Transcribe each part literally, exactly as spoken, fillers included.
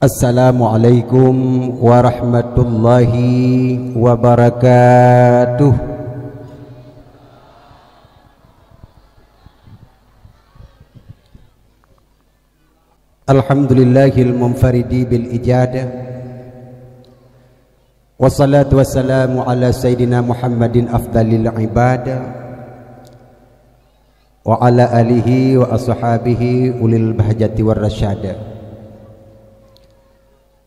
Assalamualaikum warahmatullahi wabarakatuh. Alhamdulillahil munfaridi bil ijad. Wassalatu wassalamu ala sayyidina Muhammadin afdalil ibad, wa ala alihi wa ashabihi ulil bahjati war rasyad.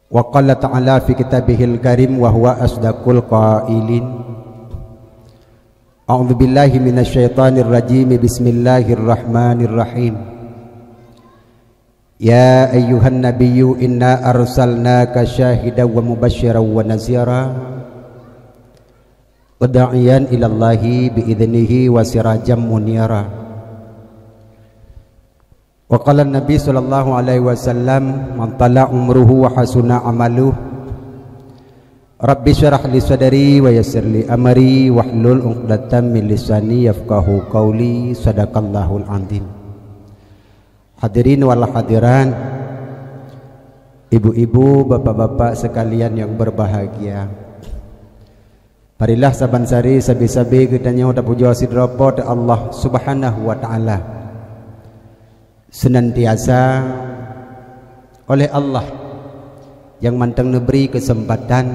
Wa qala ta'ala fi kitabihil karim wa huwa asdaqul qailin. A'udzubillahi minasyaitonirrajim. Bismillahirrahmanirrahim. Ya ayyuhan nabiyyu inna arsalnaka syahidan wa mubasysyiran wa nazira. Wa da'iyan ilallahi bi idznihi wa sirajan munira. Wa qala Nabi sallallahu alaihi wasallam, "Man tala umruhu wa hasuna amaluh. Rabbi syrah li sadri wa yassir li amri wahlul 'uqdatam min lisani yafqahu qauli." Sadaqallahul azim. Hadirin wal hadirat, ibu-ibu, bapak-bapak sekalian yang berbahagia. Marilah saban sari sabe-sabe geutanyoe tapujoe sidroe Po teu Allah Subhanahu wa Ta'ala. Senantiasa oleh Allah nyang mantong neubri keuseumpatan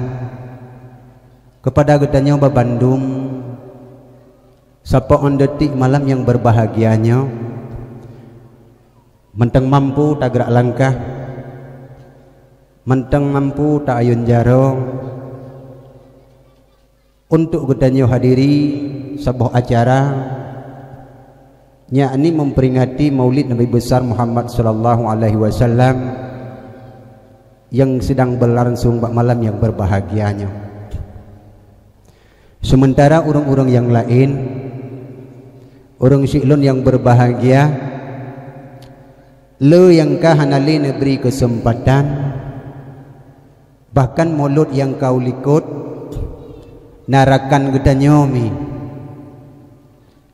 keupada geutanyoe babandum sampoe 'on detik malam nyang beurbahagia nyoe, mantong mampu tagrak langkah, mantong mampu ta-ayun jaroe, untuk geutanyoe hadiri saboh acara, yakni memperingati Maulid Nabi Besar Muhammad sallallahu alaihi wasallam nyang sedang berlangsung bak malam nyang berbahagia nyoe. Sementara ureuëng-ureuëng nyang laén, ureuëng siklon nyang berbahagia, le nyang ka hana lé neubri keuseumpatan, bahkan mulod nyang ka u likot, na rakan geutanyoe mi,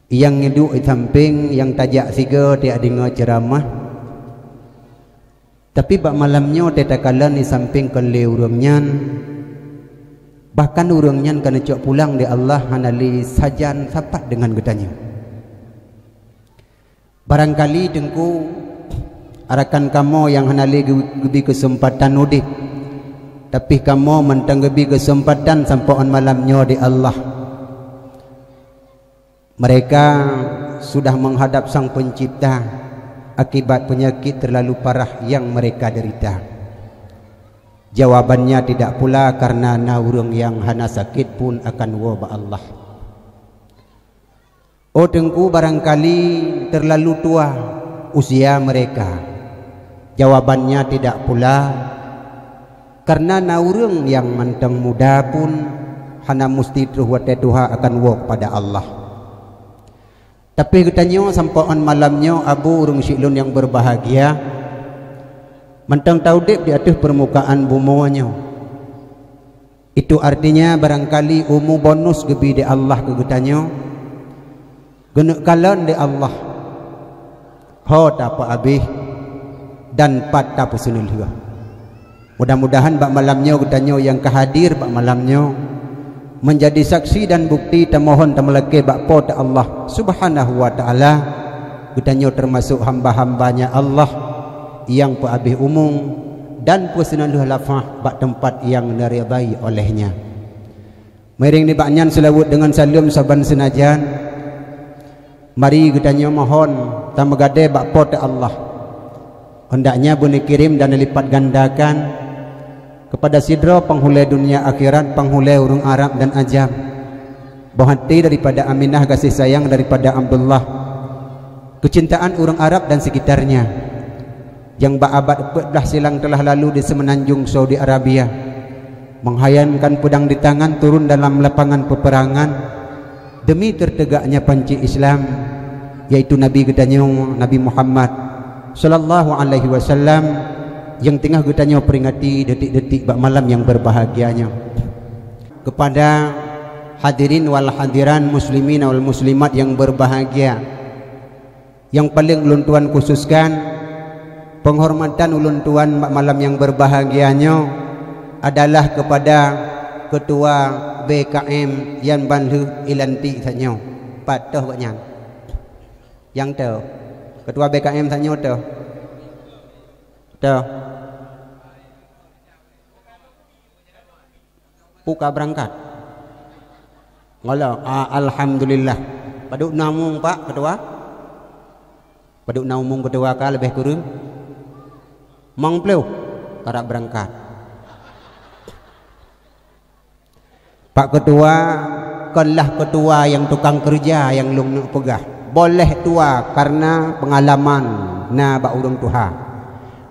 nyang duek di sampéng, nyang tajak sigoe tajak deungoe ceuramah. Tapi bak malam nyoe teuh takalon di sampéng kon lé ureuëng nyan, bahkan ureuëng nyan ka neucok pulang di Allah hana lé sajan sapat deungon geutanyoe. Barangkali Teungku, rakan kamoe nyang hana lé geu-, geubi keuseumpatan udeb, tapi kamoe mantong geubi keuseumpatan sampoe 'on malam nyoe di Allah. Mereka sudah menghadap Sang Pencipta akibat penyakit terlalu parah yang mereka derita. Jawabannya tidak pula karena na ureuëng nyang hana sakét pun akan woe bak Allah. Oh Teungku, barangkali terlalu tua usia mereka. Jawabannya tidak pula, karena na ureuëng nyang mantong muda pun hana musti troh watée tuha akan woe kepada Allah. Tapi geutanyoe sampoe 'on malam nyoe, abu ureuëng siklon nyang berbahagia, mantong taudeb di ateueh peurmukaan bumoe nyoe. Itu artinya barangkali umu bonus geubi di Allah keu geutanyoe, geuneuk kalon di Allah, ho tapeuabéh dan pat tapeuseuneulheueh. Mudah-mudahan bak malam nyoe geutanyoe nyang ka hadir bak malam nyoe menjadi saksi dan bukti tamohon tameulakée bak Po teu Allah Subhanahu wa Ta'ala, geutanyoe teumasok hamba-hambanya Allah nyang peuabéh umu dan peuseuneulheueh lafah bak teumpat nyang neuridai oleh-Nya. Meuiréng nibak nyan seulaweuet deungon saleuem saban seunajan, mari geutanyoe mohon tameugadée bak Po teu Allah. Hendaknya beuneukirém dan neulipat gandakan keupada sidroe panghulée dunia akhirat, panghulée ureuëng Arab dan Ajam. Boh até daripada Aminah, gaséh sayang daripada Abdullah, keucintaan ureuëng Arab dan sekitarnya, nyang bak abad peuet blaih silang telah lalu di seumeunanjong Saudi Arabia, menghayankan peudang di tangan turun dalam lapangan peupeurangan demi teutegaknya panci Islam, yaitu Nabi geutanyoe, Nabi Muhammad sallallahu alaihi wasallam, nyang teungoh geutanyoe peuringati detik-detik bak malam nyang berbahagia nyoe. Keupada hadirin wal hadirat, muslimin wal muslimat nyang berbahagia, nyang paleng ulôn tuan khususkan, Penghormatan ulôn tuan bak malam nyang berbahagia nyoe adalah kepada Ketua B K M nyang ban lheueh ilantik saat nyoe. Pat toh gobnyan? Nyang toh? Ketua B K M saat nyoe toh? Toh? Peue ka beurangkat? Ngolom, ah, alhamdulillah. Padub na umueng, Pak Ketua? Padub na umueng Ketua ka leubeh kureueng? Limong ploh karap beurangkat. Pak Ketua, konlah Ketua nyang tukang keureuja nyang lôn neuk peugah. Boh lheueh tuha, kareuna peungalaman na bak ureuëng tuha.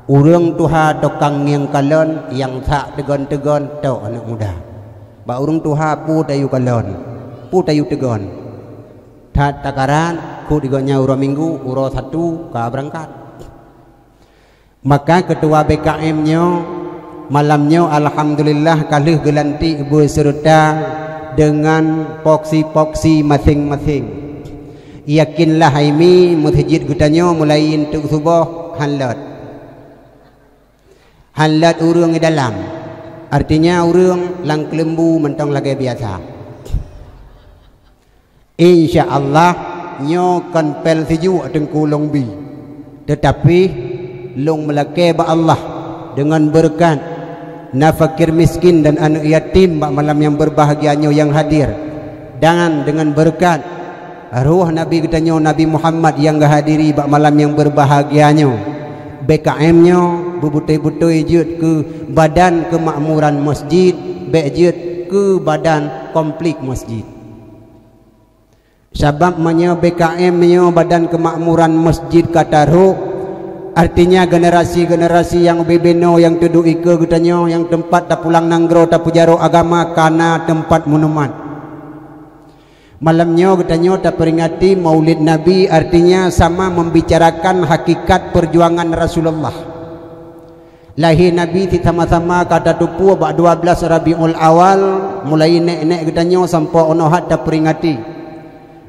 Ureuëng tuha tukang ngieng kalon, nyang that teugon-teugon tok aneuëk muda. Bak ureuëng tuha peue tayue kalon, peue tayue teugon. That takaran, keu di gobnyan uroe Minggu, uroe Sabtu ka beurangkat. Maka Ketua B K M nyoe, malam nyoe alhamdulillah ka lheueh geulantik beuseureuta deungon poksi-poksi maséng-maséng. Yakinlah hai mi, meuseujid geutanyoe mulai eunteuk suboh hán lôt. Hán lôt ureuëng di dalam. Artinya ureuëng lam keuleumbu mantong lagée biasa. Insya Allah, nyoe kon pél sijuek Teungku lôn bi. Teutapi, lôn meulakée bak Allah deungon beureukat na fakir miskin dan aneuëk yatim bak malam nyang beureubahagia nyoe nyang hadir, dan deungon beureukat roh Nabi geutanyoe Nabi Muhammad nyang geuhadiri bak malam nyang beureubahagia nyoe. B K M nyoe beubeutôi-beutôi jeuet keu Badan Keumakmuran Masjid, bék jeuet keu Badan Konflik Masjid. Sabab meunyoe B K M nyoe Badan Keumakmuran Masjid ka tarok, artinya generasi-generasi nyang ubé-bé noe nyang teuduek ikeue geutanyoe nyang teumpat tapulang nanggroe tapeujaroe agama ka na teumpat meunumat. Malam nyoe geutanyoe taperingati Maulid Nabi, artinya sama membicarakan hakikat perjuangan Rasulullah. Lahé Nabi cit sama-sama ka tateupeue bak dua belas Rabiul Awal, mulai nèk-nèk geutanyoe sampoe 'oh noe that taperingati.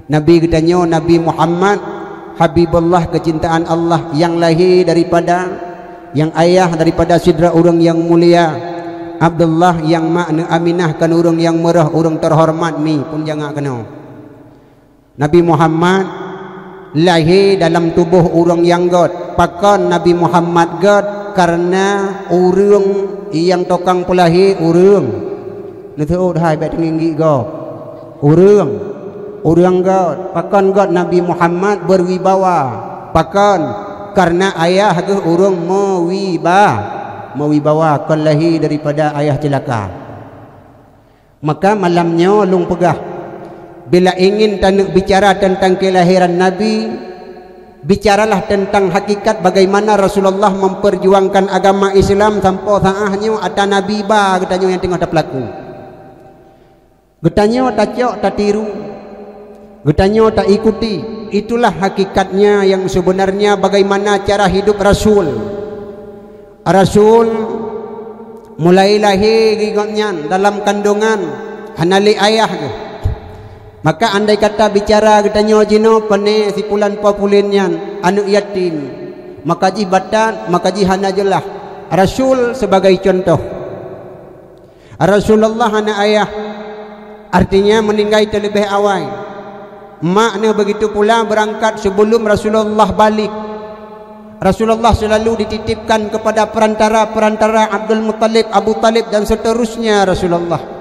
Nabi geutanyoe Nabi Muhammad, Habibullah keucintaan Allah nyang lahé daripada, nyang ayah daripada sidroe ureuëng nyang mulia, Abdullah nyang mak neuh Aminah kon ureuëng nyang meurôh ureuëng teuhoreumat mi pun jangak keunoe. Nabi Muhammad lahé dalam tuboh ureuëng nyang göt. Pakon Nabi Muhammad göt? Kareuna ureuëng nyang tukang peulahé ureuëng. Neuseuôt hai bék teungieng gét gob. Ureuëng. Ureuëng göt. Pakon göt Nabi Muhammad berwibawa? Pakon? Kareuna ayah geuh ureuëng meuwiba-, meuwibawa, kon lahé daripada ayah ceulaka. Maka malam nyoe lôn peugah, bila ingin taneuk bicara teuntang keulahiran Nabi, bicaralah teuntang hakikat bagaimana Rasulullah memperjuangkan agama Islam sampoe saát nyoe ata Nabi ba geutanyoe nyang teungoh tapeulaku. Geutanyoe tacok, tatiru. Geutanyoe taikuti. Itulah hakikatnya yang sebenarnya bagaimana cara hidup Rasul. Rasul mulai lahé geuh gobnyan dalam kandungan, hana lé ayah geuh. Maka andai kata bicara geutanyoe jinoe, pane si pulan po pulen nyan, aneuëk yatim, maka jih batat, maka jih hana jeulaih. Rasul sebagai contoh. Rasulullah hana ayah, artinya meuninggai teuleubeh awai. Mak neuh begitu pula beurangkat sebelum Rasulullah balig. Rasulullah selalu dititipkan kepada perantara-perantara Abdul Muttalib, Abu Talib dan seterusnya Rasulullah.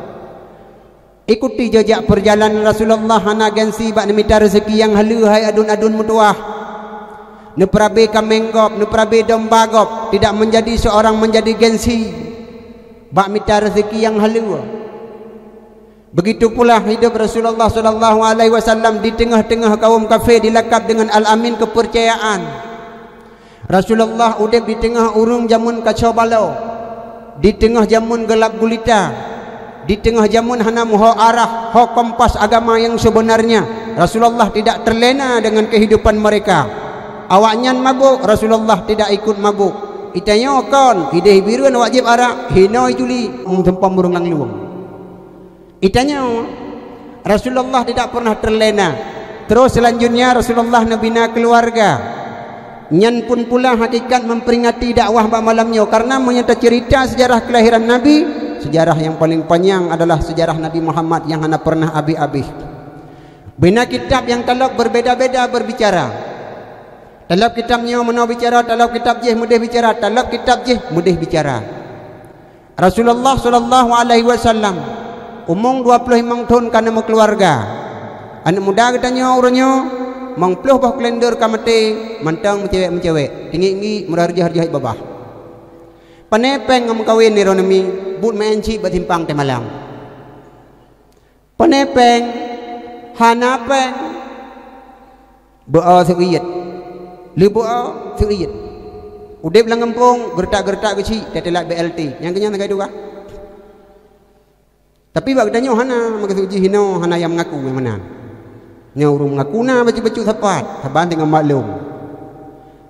Ikuti jejak perjalanan Rasulullah, hana gengsi bak neumita rezeki nyang haleue hai aduen-aduen meutuwah. Neupeurabe kaméng gob, neupeurabe domba gob, tidak menjadi seorang menjadi gengsi bak mita rezeki nyang haleue. Begitu pula hidup Rasulullah sallallahu alaihi wasallam di teungoh-teungoh kaum kafé dilakab deungon Al-Amin keupeurcayaan. Rasulullah udeb di teungoh ureuëng jameun kacau balau, di teungoh jameun geulab gulita, di teungoh jameun hana meuho arah, ho kompas agama nyang sebenarnya. Rasulullah tidak terlena dengan kehidupan mereka. Awaknyan mabök, Rasulullah tidak ikut mabök. Itanyoe kon, ideh bireuen awak jieb arak, hinoe juli, meuseumpom ureuëng langlueng. Itanyoe, Rasulullah tidak pernah terlena. Terus selanjutnya Rasulullah neubina keluarga. Nyan pun pula hakikat memperingati dakwah bak malam nyoe, karena meunyoe taceurita seujarah keulahiran Nabi, seujarah nyang paleng panyang adalah seujarah Nabi Muhammad nyang hana pernah abéh-abéh. Bina kitab nyang talop berbeda-beda berbicara. Talop kitab nyoe meunoe bicara, talop kitab jéh meudéh bicara, talop kitab jéh meudéh bicara. Rasulullah sallallahu alaihi wasallam umong dua ploh limong thon ka na meukeuluwarga. Aneuk muda geutanyoe uroe nyoe, limong ploh boh kalender ka maté, mantong meucewek-meucewek, tinggik-nggik, meurajah-rajah babah. Pané péng ngon meukawen droeneuh mi, buet meu'en cit bak simpang Teumalang. Pané péng, hana péng, beu-o seuiet. Lheuh beu-o seuiet. Udeb lam gampông, geuretak-geuretak geuchik, teulat B L T. Nyang keunyan sagai dua. Tapi bak geutanyoe hana, meukeusut jih hinoe hana nyang meungaku nyang meunan. Nyoe ureuëng meungaku na bacut-bacut sapat, saban teungoh maklum.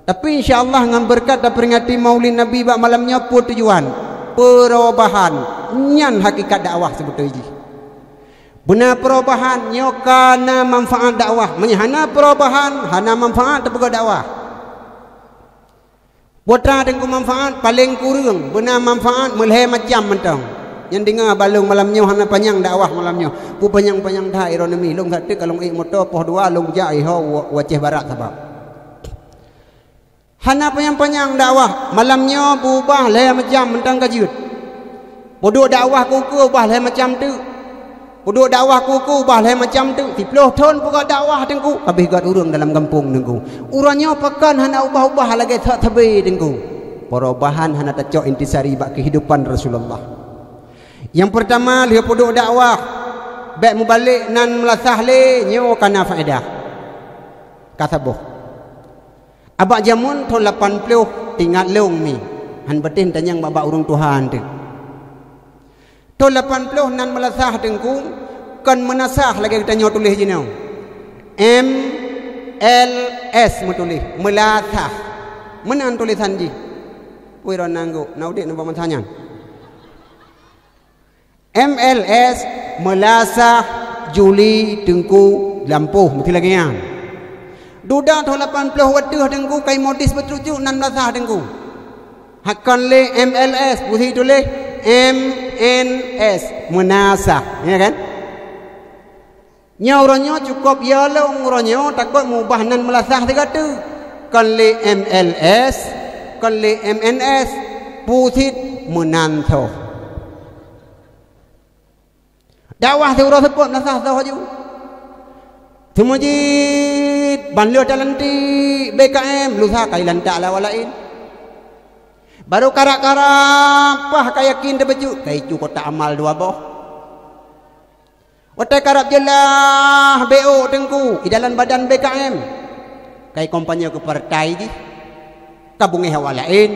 Tapi insya Allah ngon beureukat taperingati Maulid Nabi bak malam nyoe peue tujuan? Peureubahan. Nyan hakikat dakwah seubeutôi jih. Beuna peureubahan nyoe ka na manfaat dakwah. Meunyoe hana peureubahan, hana manfaat teupeugah dakwah. Peue teungku manfaat, paleng kureueng beuna manfaat meulhèe macam mantong. Nyang deungoe bak lôn malam nyoe hana panyang dakwah malam nyoe. Peue panyang-panyang that ironomi, lôn that teuk ka lôn ék moto poh dua lôn jak iho u Aceh Barat sabab. Hana panyang-panyang dakwah, malam nyoe beubah lhèe macam mantong ka jeuet. Peuduek dakwah keu-keu ubah lhèe macam teuk. Peuduek dakwah keu-keu ubah lhèe macam teuk. Siploh thon peugah dakwah teungku, habéh göt ureuëng dalam gampông teungku. Uroe nyoe pakon hana ubah-ubah lagèe that sabé teungku. Peureubahan hana tacok intisari bak keuhidupan Rasulullah. Nyang peurtama lheueh peuduek dakwah, bèk mubalek nan meulasah lé nyoe ka na faedah. Ka saboh. Abak jameun thon lapan ploh tingat lôn mi, han patéh tanyong bak-bak ureuëng tuha teuk. Thon lapan ploh nan meulasah teungku, kon meunasah lagèe geutanyoe tuléh jinoe. M L S meutuléh, meulasah. Meunan tulésan jih. Pue ron nanggo, na udeb nibak masa nyan. M L S meulasah Juli teungku lampôh meuti lagèe nyan. Duda thon lapan ploh wateuh teungku kai modis beutrujuk nan meulasah teungku. Hakon lé M L S, pusi tuléh M N S, meunasah, ya kan? Nyoe uroe nyoe cukôp ya lôn uroe nyoe takot mubah nan meulasah sigoe teuk. Kon lé M L S, kon lé M N S, pusit meunan soh. Dakwah siuroe seupôt meulasah soh ju. Seumeujid ban lheueh talantik B K M lusa kai lantak lawa laén. Barô karab-karab pah ka yakin teubeujeuet kai cu kotak amal dua boh. Watèe karab jeulaih B O teungku, idalan badan B K M. Kai kompanye keu partai jih, ka beungéh awak laén.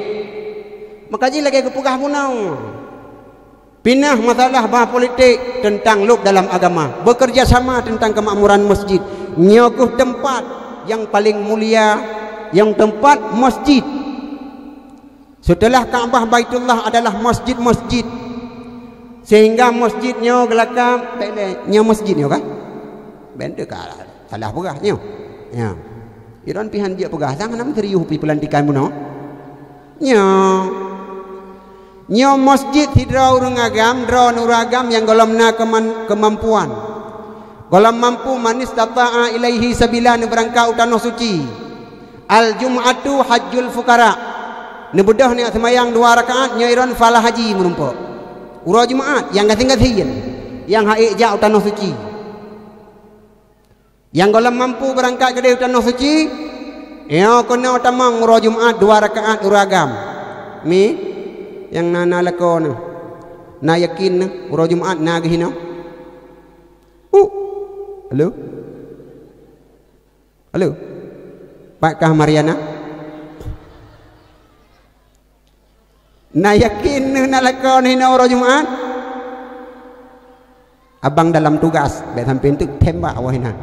Maka jih lagèe geupeugah bunoe. Pinah masalah bah politik teuntang lôb dalam agama, bekerja sama teuntang keumakmuran masjid. Nyoe keuh teumpat nyang paleng mulia, nyang teumpat masjid. Seuteulah Ka'bah Baitullah adalah masjid-masjid. Sehingga masjid nyoe geulakab, bèk lé, nyoe masjid nyoe kan? Bèk teuka salah peugah nyoe. Ya. Iron pihan jeuet peugah sang nam serius pi peulantikan bunoe. Nyoe. Nyoe masjid sidroe ureuëng agam, droe ureuëng agam nyang gohlom na keuman-, keumampuan. Gohlom mampu man istata'a ilaihi sabila neubeurangkat u tanoh suci. Al-Jum'atu hajjul fuqara. Neubeudôh nyan seumayang dua rakaat nyoe iron pahala haji meurumpok. Uroe Jumaat nyang gasien-gasien nyang han ék jak u tanoh suci. Nyang gohlom mampu beurangkat keudeh u tanoh suci, nyoe keunoe tamong uroe Jumaat dua rakaat ureuëng agam. Mi, nyang na, na lakoe neuh. Na yakin neuh, uroe Jumaat na geuh inoe. Uh. Halo? Halo? Pat kah Mariana? Na yakin neuh na lakoe neuh inoe uroe Jumaat? Abang dalam tugas, bèk sampoe teuk tembak awak inan.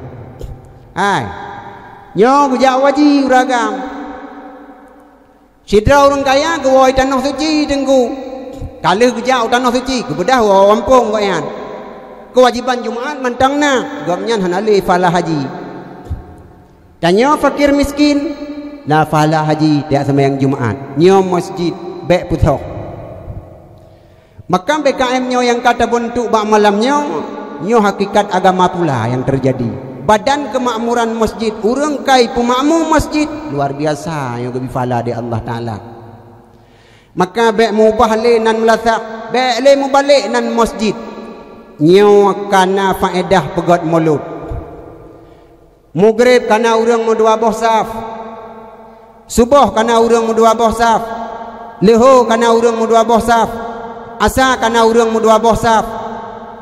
Hai. Nyoe geujak u haji ureuëng agam. Sidroe ureuëng kaya geuwoe tanoh suci teungku. Ka lheueh geujak u tanoh suci, geubeudôh woe gampông gobnyan. Keuwajéban Jumaat mantong na, gobnyan hana lé pahala haji. Tanyoe fakir miskin, Na pahala haji tajak seumayang Jumat. Nyoe masjid, bék putôh. Maka B K M nyoe nyang ka tabeuntuk bak malam nyoe, nyoe hakikat agama pula nyang teujadi. Badan keumakmuran masjid, ureuëng kai peumakmu masjid, luar biasa nyoe geubri pahala di Allah Taala. Maka bék mubah lé nan meulasah, bék lé mubalek nan masjid. Nyoe kana faedah peugét mulod. Mugreb kana ureuëng meudua boh saf. Suboh kana ureuëng meudua boh saf. Leuho kana ureuëng meudua boh saf. Asa kana ureuëng meudua boh saf.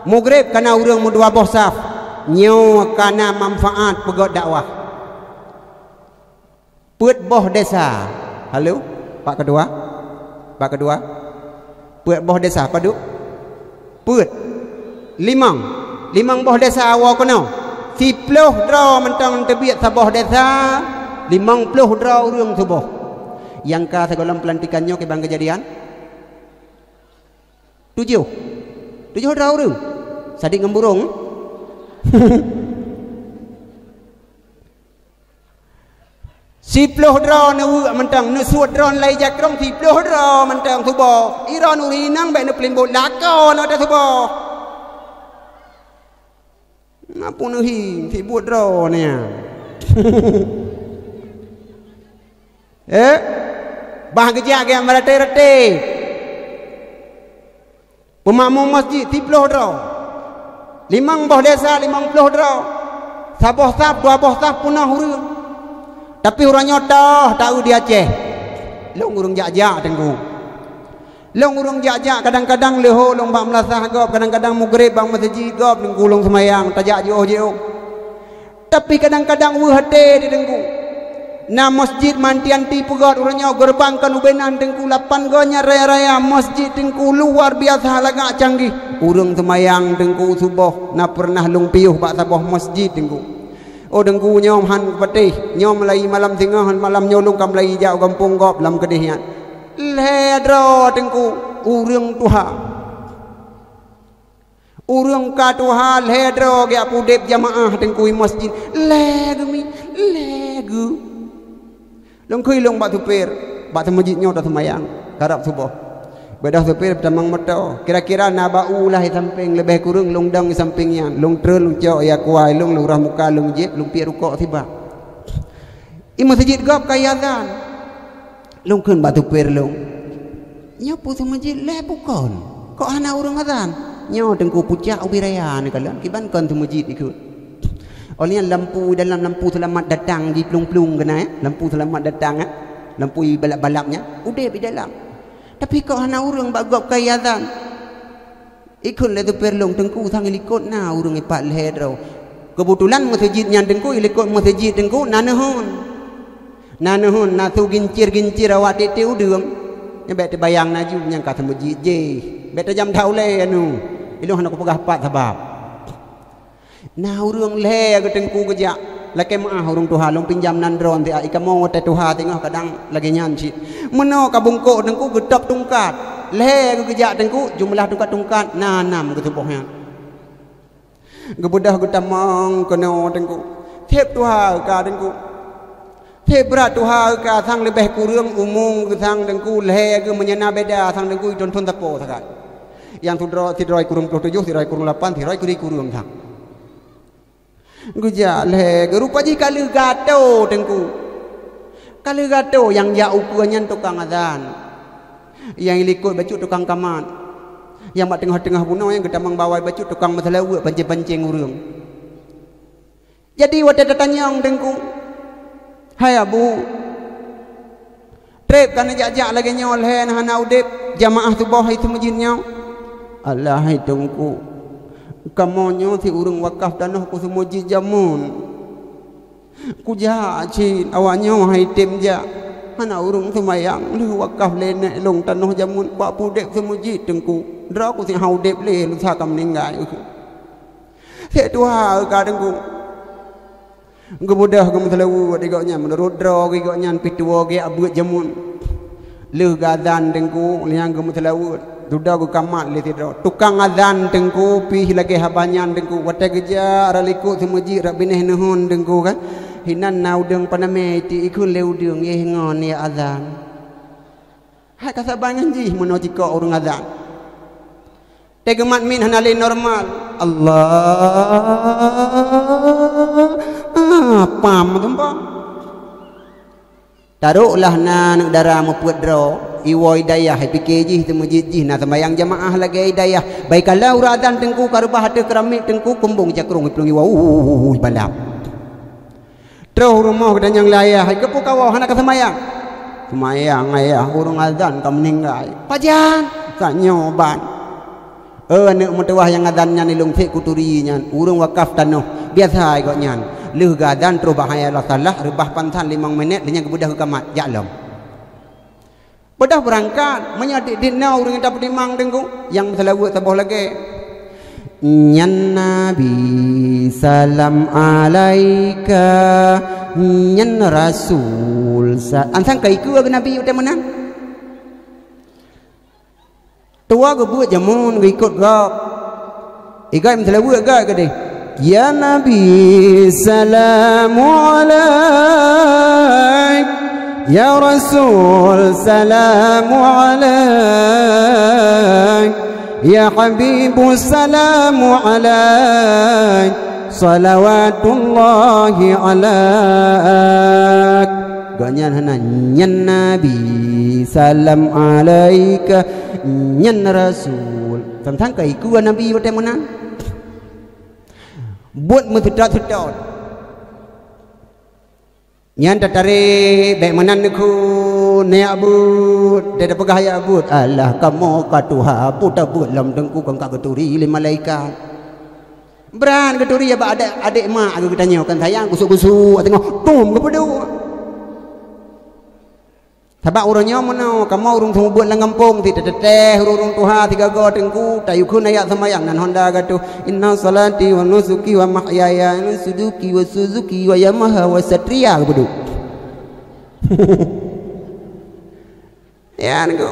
Mugreb kana ureuëng meudua boh saf. Nyoe kana manfaat peugét dakwah. Peuet boh desa. Halo, Pak Ketua? Pak Ketua? Peuet boh desa, padub? Peuet. Limong. Limong boh desa awoe keunoe. Siploh droe mantong teubiet saboh desa, limong ploh droe ureuëng suboh. Nyang ka sigohlom peulantikan nyoe kiban keujadian? Tujoh. Tujoh droe ureuëng. Sadik ngon burông. Siploh droe neuweuek mantong, neusuet droe lai jakrong siploh droe mantong suboh. Iron ureuëng inong bék neupeulimbot lakoe na teusuboh. Ngapu neuhi sibuet droe nyan. Eh? Bah geujak gét meuraté-raté. Peumakmu masjid siploh droe. Limong boh desa limong ploh droe. Saboh saf, dua boh saf peunoh ureuëng. Tapi uroe nyoe toh taeu di Aceh. Lôn ureuëng jak-jak Teungku. Lôn ureuëng jak-jak, kadang-kadang leuho lôn bak meulasah gob, kadang-kadang mugreb bak meuseujid gob Teungku lôn seumayang, tajak jiôh-jiôh. Tapi kadang-kadang weueh até di Teungku. Na masjid manti-anti peugét uroe nyoe, geureubang kon ubé nan Teungku, lapan goe nyan raya-raya masjid Teungku, luar biasa lagak canggih. Ureuëng seumayang Teungku suboh na peureunah lôn piôh bak saboh masjid Teungku. Oh Teungku, nyoe han patéh, nyoe meulayi malam singoh, malam nyoe lôn ka meulayi jak u gampông gob lam keudeh nyan. Lhée droe Teungku, ureuëng tuha. Ureuëng ka tuha lhée droe geujak peudeb jamaah Teungku i masjid. Lhée geuh mi, lhée geuh. Lôn kheun lôn bak supir, bak seumeujid nyoe taseumayang, karab suboh. Beudôh supir tamong moto. Kira-kira na bak u lah i sampéng, leubeh kureueng lôn dong i sampéng nyan. Lôn treun lôn cok ya kuai lôn, lôn rah muka lôn jieb, lôn piep rukok sibak. I meuseujid gob ka iazan. Lôn kheun bak supir lôn, "Nyoe peue seumeujid lhée bukon? Kok hana ureuëng azan?" "Nyoe Teungku pucak ubé raya neukalon, kiban kon seumeujid ikheun." Oh lheueh nyan lampu dalam, lampu seulamat datang jiplueng-plueng keunan, eh? Lampu seulamat datang, eh? Lampu ibalap-balap nyan, udeb di dalam. Tapi kok hana ureuëng bak gob ka iazan? Ikheun lé supir lôn, "Teungku, sang i likot na ureuëng ipat lhée droe." Keubeutulan meuseujid nyan Teungku, i likot meuseujid Teungku na neuheun. Na neuheun, na su gincir-gincir awak tieb-tieb udeueng. Nyan bék teubayang laju, nyang ka seumeujid jih. Bék tajam that ulée anu. Ilôn hana kupeugah pat sabab. Na ureuëng lhée geuh Teungku geujak. Lakée meuáh ureuëng tuha, lôn pinjam nan droe siat, i kamoe watée tuha singoh kadang lagée nyan cit. Meunoe ka bungkôk Teungku geutôb tungkat. Lhée geuh geujak Teungku, jumlah tungkat-tungkat na nam geutuboh nyan. Geubeudôh geutamong keunoe Teungku. Seb tuha ka Teungku. Seb brat tuha ka sang leubeh kureueng umong geuh sang Teungku, lhée geuh meunyo na beda sang Teungku, ithon-thon sapo sagai. Nyang sidroe, sidroe kureueng ploh tujoh, sidroe kureueng lapan, sidroe kureueng, kureueng sang. Geujak lhée geuh rupa jih ka lheueh gato Teungku. Ka lheueh gato nyang jak ukeue nyan tukang azan. Nyang i likot bacut tukang kamat. Nyang bak teungoh-teungoh bunoe nyang geutamong bak awai bacut tukang meuseulaweuet pancéng-pancéng ureuëng. Jadi watée tatanyong Teungku, "Hai Abu, treb ka neujak-jak lagée nyoe lhée na hana udeb jamaah suboh i seumeujid nyoe?" "Alah hai Teungku, kamoe nyoe si ureuëng wakaf tanoh keu seumeujid jameun. Kujak cit awak nyoe hai tem jak, hana ureuëng seumayang lheueh wakaf lé nèk lôn tanoh jameun bak peudeb seumeujid Teungku. Droe ku si hana udeb lé, lusa ka meuninggai." Seb tuha ka Teungku. Geubeudôh geumeuseulaweuet di gobnyan, meunurot droe geuh gobnyan pih tuwoe geuh abeuet jameun. Lheueh geuazan Teungku, lheueh nyan geumeuseulaweuet. Dudoe geukamat lé sidroe. Tukang azan Teungku pih lagée haba nyan Teungku. Watée geujak rot likot seumeujid rot binéh neuheun Teungku kan. Hinan na udeueng panamé ti ikheun lé udeueng, yeh ngon ya azan. Hai ka saban ngon jih meunoe cikok ureueng azan. Teuh geumat miet hana lé normal. Allah, ah, pam tumpah. Taroklah na aneuk dara meupeuet droe, iwoe i dayah, ipike jih teumeujeuet jih na seumayang jamaah lagée i dayah. Bai kala ureueng azan teungku ka reubah ateueh keramik teungku kumbong jakrong iplueng iwoe, ui, balap. Troh u rumoh geutanyoe lé ayah, "Hai keupeue kawoe hana ka seumayang?" "Seumayang ayah, ureueng azan ka meuninggai." "Pajan?" "Tanyoe ban." "Eh, aneuk meutuwah nyang azan nyan ilong sek kuturi nyan, ureueng wakaf tanoh. Biasa gobnyan. Lheueh geuazan troh bak hayya 'alas shalah, reubah pansan limong minét, lheueh nyan geubeudôh geukamat, jak lom." Beudôh beurangkat, meunyoe dit-dit na ureueng nyang tapeutimang teungku, nyang meuseulaweuet saboh lagée, "Nyan Nabi, salam alaika, nyan Rasul, sa-," ansang ka ikeue keu Nabi watée meunan. Tuha geubeuet jameun geuikot gob. Igai meuseulaweuet gai keudeh. "Ya Nabi, salamu alaik. Ya Rasul, salamu alaik. Ya Habibu, salamu alaik. Salawatullahi alaik." Gobnyan hana, "Nyan Nabi, salam alaika, nyan Rasul." Tantang ka ikeue Nabi watée meunan. Buet meuseutôt-seutôt. Nyan tatarek, bék meunan neukheun, neujak beuet, deh tapeugah jak beuet. Alah, kamoe ka tuha, peue tabeuet lom teungku kon ka geuturi lé malaikat. Brat geuturi bak adék, adék mak geutanyoe kan sayang, gusuk-gusuk, teungoh tom geupeuduek. Sabab uroe nyoe meunoe, kamoe ureueng seumeubeuet lam gampông, sit teuteuteh ureueng-ureueng tuha sigoe-goe teungku, tayue kheun jak seumayang nan honda gatoh, "Inna salati wa nusuki wa mahyaya wa suzuki wa suzuki wa Yamaha wa Satria," geupeuduek. Ya, nyoe.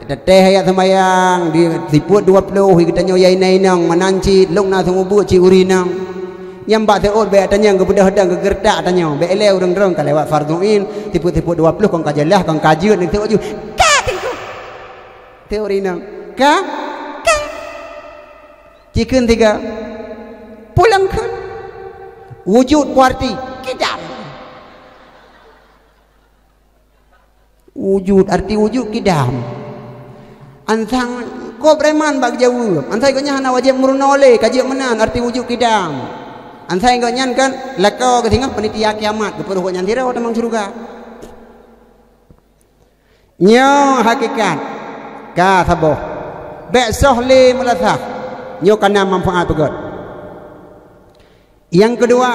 Teuteuteh jak seumayang, di sifeuet dua ploh, geutanyoe ya inong-inong, meunan cit, lôn na seumeubeuet cit ureueng inong. Nyang bak seuôt bék atanyong geubeudôh dong geugeureutak atanyong. Bék ilée ureueng droe ka lewat fardhu ain, sifeuet-sifeuet dua ploh kon ka jeulaih, kon ka jeuet, nyan seuôt ju. Ka teungku. Seuôt inong. Ka? Ka. Cikheun tiga. Pulang kheun. Wujud kuarti. Kidam. Wujud, arti wujud kidam. Ansang ko preman bak geujaweueb. Ansai gobnyan hana wajéb meurunoe lé, ka jeuet meunan arti wujud kidam. Ansai gobnyan kan lakoe geuh singoh panitia kiamat, geupeureuh gobnyan sidroe tamong syeuruga. Nyoe hakikat ka saboh. Bék soh lé meulasah. Nyoe ka na manfaat peugét. Nyang keudua,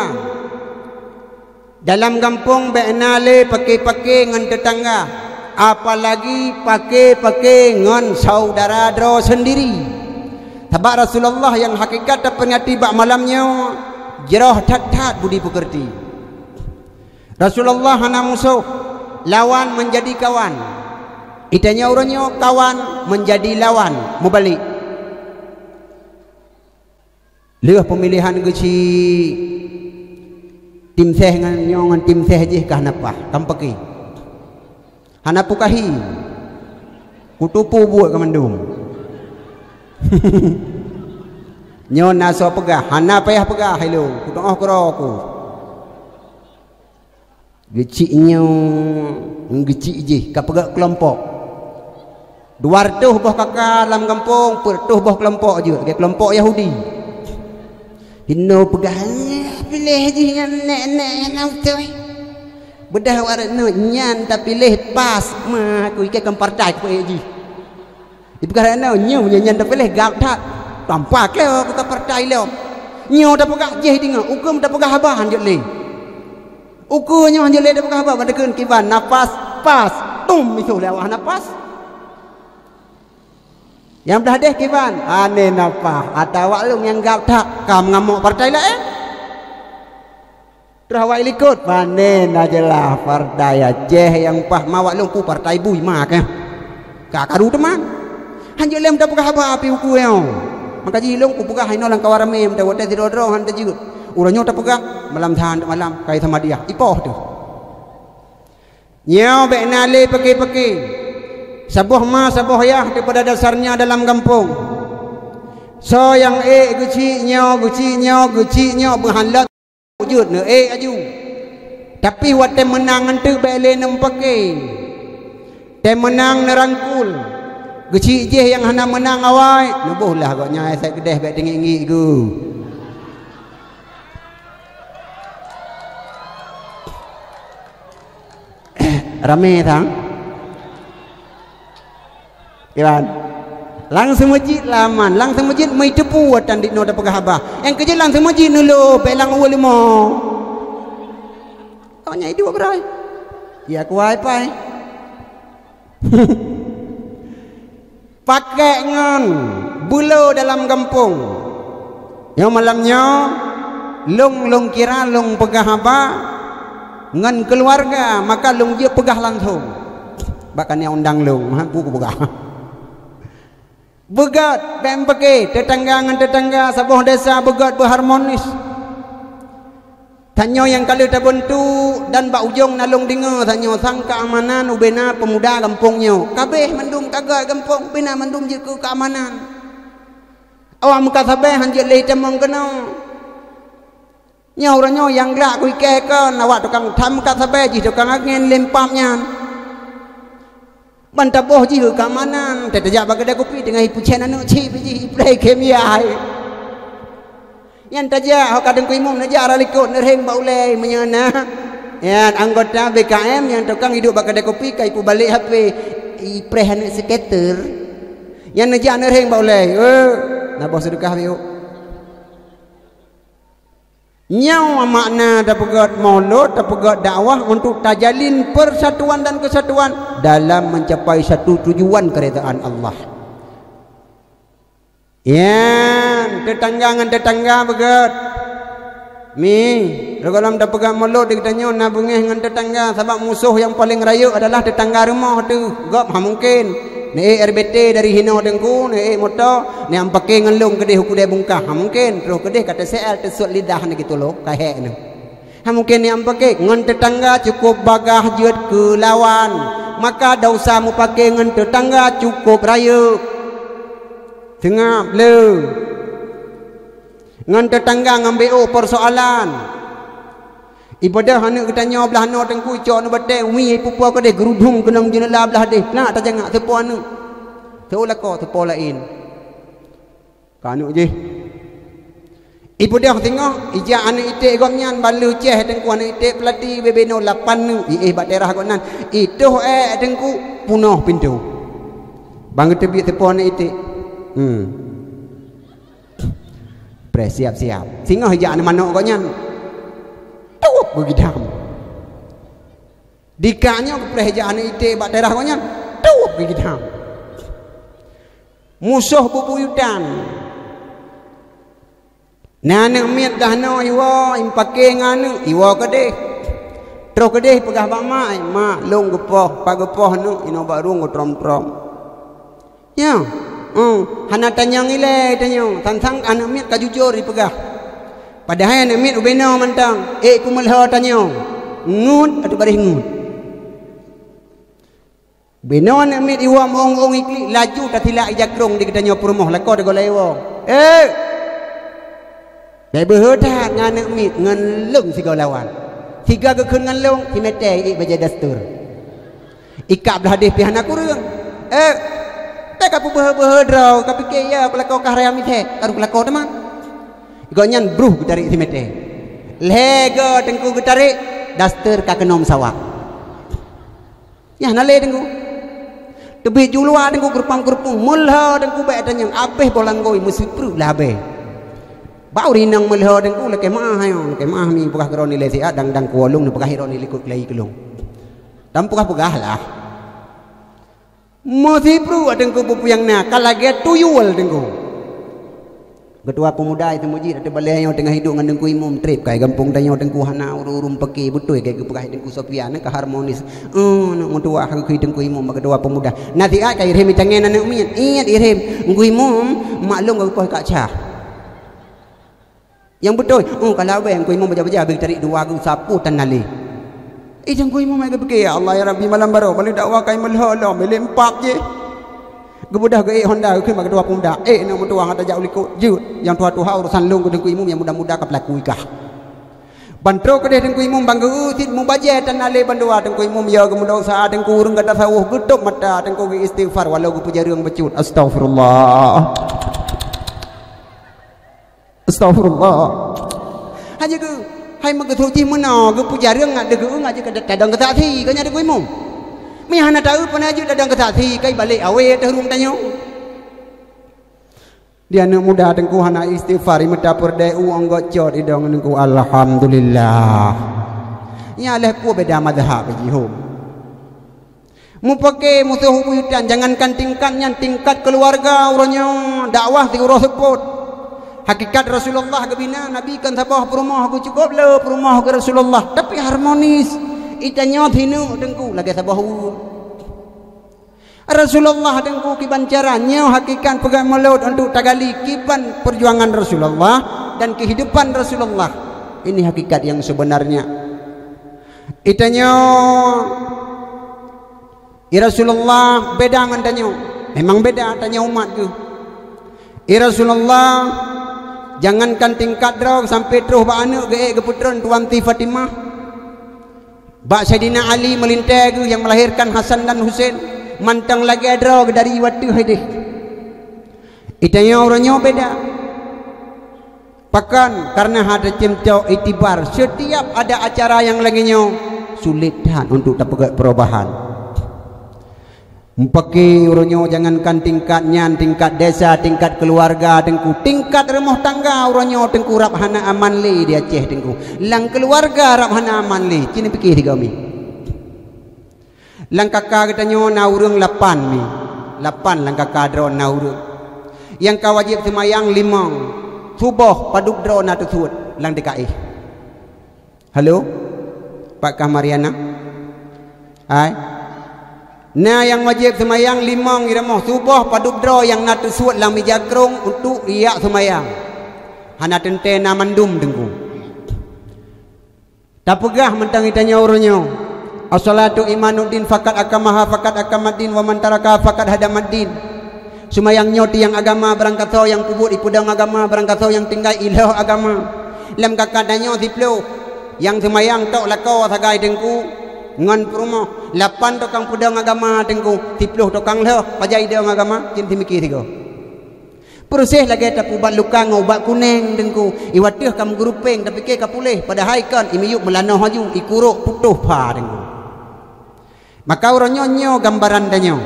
dalam gampông bék na lé pake-pake ngon teutangga, apalagi pake-pake ngon syedara droe seundiri. Sabab Rasulullah nyang hakikat taperingati bak malam nyoe, jroh that-that budi peukeurti. Rasulullah hana musoh, lawan meunjadi kawan. Geutanyoe uroe nyoe kawan meunjadi lawan, meubalek. Lheueh peumilihan geuchik, timseh ngon nyoe ngon timseh jih ka hana paih, kam pake. Hana pukahi. Kutupu buet keu mandum. Nyoe na soe peugah, hana payah peugah ilôn, kuteungoh keudroe ku. Geuchik nyoe, geuchik jih, ka peugét keulompok. Dua reutôh boh kaka lam gampông, peuet reutôh boh keulompok jeuet, lagée keulompok Yahudi. Hinoe peugah, "Nyoe piléh jih nyan nèk-nèk nyang na beutôi." Beudôh awak nyoe nyan tapiléh pas, ma aku iké kon partai keu jih. Ipeugah nyoe, nyoe nyan tapiléh gab that. Tampa keu aku ka partai lom. Nyoe tapeugah jih deungoe, ukeue tapeugah haba hanjeuet lé. Ukeue nyoe hanjeuet lé tapeugah haba, ban takheun kiban nafas pas, tum misoh lé awak nafas. Nyang blah deh kiban, aneh nafas, ata awak lôn nyang gab that, ka meungamok partai laén. Troh awak likot, pane na jeulaih partai Aceh nyang paih, ma awak lôn ku partai bui ma kah. Ka karu teuma. Hanjeuet lé meuta peugah haba api ukeue nyoe. Maka jih lôn kupeugah inoe lam kawan ramé meuta watée sidroe-droe han teujeuet. Uroe nyoe tapeugah, malam that malam kai samadiyah, ipoh teuh. Nyoe bék na lé peuke-peuke. Saboh ma, saboh yah daripada dasarnya dalam gampông. Soe nyang ék geuchik nyoe, geuchik nyoe, geuchik nyoe, meuhan lom jeuet neuék aju. Tapi watée meunang ngon teuk bék lé neupeuke. Tée meunang neurangkul. Geuchik jih nyang hana meunang awai, neuboh lah gobnyan asai keudeh bék teungiek-ngiek geuh. Ramé sang? Iban. Lam seumeujid laman, lam seumeujid meuteupeue tan di noe tapeugah haba. Nyang keujeuet lam seumeujid neulôh, bék lam ueh leumo. Awak nyan iduek beurai. Ya kuai pai. Pakek ngon beulo dalam gampông. Nyoe malam nyoe, lôn, lôn kira lôn peugah haba ngon keuluwarga, maka lôn jeuet peugah langsông. Bak kanieng undang lôn, ha, buku peugah. Beugét, bék peuke, teutangga ngon teutangga saboh desa beugét beuharmonis. Tanyoe nyang ka lheueh tabeuntuk dan bak ujong na lôn deungoe tanyoe sang keamanan ubena peumuda gampông nyoe. Kabeh mandum ka gét gampông ubena mandum jeuet keu keamanan. Awak meukat sabe han jeuet lé tamong keunoe. Nyoe uroe nyoe nyang glak kuikée kon awak tukang tham meukat sabe jih tukang angén lempam nyan. Ban taboh jih keu keamanan, teuh tajak bak keudée kupi teungoh ipeucen aneuk chip jih ipreh khem yai. Nyan tajak ho ka Teungku Imum neujak rot likot neurheng bak ulée meunyoe na. Nyan anggota B K M nyang tukang iduek bak keudée kupi ka ipeubalek H P, ipreh aneuk seuketer. Nyan neujak neurheng bak ulée, "Eh, na boh seudeukah piôh." Nyoe makna tapeugét mulod, tapeugét dakwah untuk tajalin persatuan dan kesatuan dalam mencapai satu tujuan keridaan Allah. Nyan, teutangga ngon teutangga beugét. Mi, rot gohlom tapeugét mulod di geutanyoe na beungéh ngon teutangga, sabab musoh nyang paleng rayeuk adalah teutangga rumoh teuh. Gob ha mungken. Neuék R B T dari hinoe Teungku, neuék moto, neuampake ngon lôn keudeh u keudée bungkah. Ha mungken, troh keudeh ka teuseal teusut lidah neuh geutuloh, ka hék neuh. Ha mungken neuampake ngon teutangga cukôp bagaih jeuet keu lawan, maka desya meupake ngon teutangga cukôp rayeuk. Seungab le. Ngon teutangga ngon B O persoalan. Ibadah aneuk geutanyoe blah noe Teungku icok aneuk batée umi ipupo keudeh geurudum keunong jeuneula blah deh. Nak tajangak teupo aneuk. Teu lakoe teupo laén. Ka aneuk jih. Ibeudôh singoh, ijak aneuk iték gobnyan ban lheueh céh Teungku aneuk iték peulati bubena lapan neuk iéh bak teurah gobnyan. Itoh ék Teungku punoh pintoe. Ban geuteubiet teupo aneuk iték. Hmm. Preh siap-siap. Singoh ijak aneuk manok gobnyan. Tuwup geugidam. Dikak nyoe geupreh ijak aneuk iték bak teurah gobnyan. Tuwup geugidam. Musoh bubuyutan. Na aneuk miet dah noe iwoe, impake ngon aneuk, iwoe keudeh. Troh keudeh peugah bak mak, "Mak, lôn geupoh, pat geupoh aneuk, inoe bak rueng geutrom-trom." Nyoe, oh, hana tanyong ilée tanyoe, sang-sang aneuk miet ka jujur ipeugah. Padahai aneuk miet ubena mantong, ék peumeulhö tanyoe. Ngut ateueh baréh ngut. Binoe aneuk miet iwoe meu-ong-ong iklik, laju tasilak ija krong di geutanyoe peurumoh lakoe digolai woe. "Eh! Bèk beuhe that ngon aneuk miet ngon lôn sigoe lawan. Sigoe geukheun ngon lôn, simeté iék bajèe daster. Ikab blah deh pih hana kureueng. Eh! Bèk ka peubeuhe-beuhe droe, ka pike ya peulakoe ka haram miseue, ka rôh peulakoe teuma." Gobnyan bruh geutarek simeté. Lhèe goe teungku geutarek, daster ka keunoe meusawa. Nyan hana lé teungku. Teubiet ju luwa teungku, geureumpông-geureumpông, meulhö teungku bèk tanyong, abéh boh langgôi meusipreuk lah abéh. Bak ureueng inong meulhö teungku lakèe meu'ah nyoe, lakèe meu'ah mi peugah keudroe nilai siat dang-dang kuwolong neupeugah droe nilai likot keulayi keulong. Dan peugah-peugah lah. Meusipreuk teungku peue-peue nyang na, ka lagèe tuyul teungku. Ketua pemuda itu mujid ateueh balèe nyoe teungoh hidup ngon Teungku Imum trép kai gampông tanyoe teungku hana ureueng-ureueng peuke beutôi kai geupeugah Teungku Sofyan ka harmonis. Eh, aneuk meutuah geukheun Teungku Imum bak ketua pemuda. Nasihat kai irhem itangen aneuk miet. Ingat irhem, Teungku Imum maklum geupoh ka cah. Nyang beutôi, oh, ka lawée Teungku Imum baja-baja, bèk tarék dua geuh sapu tan nalé. Eh, Teungku Imum ai geupike, "Ya Allah, ya Rabbi, malam baroe, balik dakwah kai meulhô lom, bilék empat jih." Geubeudôh geuék honda, geukheun bak ketua pemuda, "Eh, aneuk meutuwah, ata jak u likot, jeuet. Nyang tuha-tuha urusan lôn keu Teungku Imum, nyang muda-muda ka peulaku i kah." Ban trok keudeh Teungku Imum ban geu-eu cit mubajèe tan nalé bandua Teungku Imum, ya geumeudosa Teungku, ureueng gata sawôh geutôb mata Teungku geuistighfar walau geupeujareueng bacut. Astaghfirullah. Astaghfirullah. Hana geu, hai meugeusut jih meunoe geupeujareueng ngat deuh geu-eu ngat jih ka tadong keusaksi keu nyan Teungku Imum. Meuhana taeu peue na jeuet tadong keusaksi kai balek awé teuh rueng tanyoe. Di aneuk muda Teungku hana istighfar, i meuta peureudèe u onggot cot idong Teungku, alhamdulillah. Nyan lheuh peue beda mazhab jih hom. Mupake musoh buyutan, jangankan tingkat nyan, tingkat keuluwarga uroe nyoe dakwah siuroe seupôt. Hakikat Rasulullah geubina, Nabi kon saboh peurumoh geuh, cukôp le peurumoh geuh Rasulullah, tapi harmonis. Itanyoe sineuk Teungku lagèe saboh ureueng. Rasulullah Teungku kiban cara nyoe hakikat peugah mulod untuk tagali kiban perjuangan Rasulullah dan kehidupan Rasulullah. Ini hakikat yang sebenarnya. Itanyoe, i Rasulullah beda ngon tanyoe. Memang beda, tanyoe umat geuh. I Rasulullah, jangankan tingkat droe sampai troh bak aneuk geuék geupeutron Tuan Siti Fatimah. Bak Saidina Ali meulintèe geuh nyang melahirkan Hasan dan Husein, mantong lagèe droe geuh dari watèe hideh. Itanyoe uroe nyoe beda. Pakon? Karena hana teucok itibar. Setiap ada acara nyang lagèe nyoe, sulit that untuk tapeugèt perubahan. Mupake uroe nyoe jangankan tingkat nyan, tingkat desa, tingkat keuluwarga Teungku, tingkat rumoh tangga uroe nyoe Teungku rab hana aman lé di Aceh Teungku. Lam keuluwarga rab hana aman lé. Ci neupike sigoe mi. Lam kaka geutanyoe na ureueng lapan mi. Lapan lam kaka droe na ureueng. Nyang ka wajéb seumayang limong. Suboh padub droe na teusuet lam D K I. Halo? Pat kah Mariana? Hai? Na nyang wajéb seumayang limong i rumoh, suboh padub droe nyang na teusuet lam mija krông untuk ijak seumayang. Hana teuntèe na mandum Teungku. Tapeugah mantong itanyoe uroe nyoe, "As-salatu imaduddin, fakat akamaha fakat akamaddin, wa man tarakaha fakat hadamaddin." Seumayang nyoe tiang agama, barangkasoe nyang peubuet ipeudong agama, barangkasoe nyang tinggai ilhôh agama. Lam kaka tanyoe siploh nyang seumayang tok lakoe sagai Teungku ngon peurumoh, lapan tukang peudong agama Teungku, siploh tukang lhôh, pajan idong agama, ci neumike sigoe. Peureuseh lagèe tapeuubat luka ngon ubat kuneng Teungku. I watèe ka meugeurupeng tapike ka puléh, padahai kon i miyueb meulanoh laju, i kurok putôh pha Teungku. Maka uroe nyoe, nyoe gambaran tanyoe.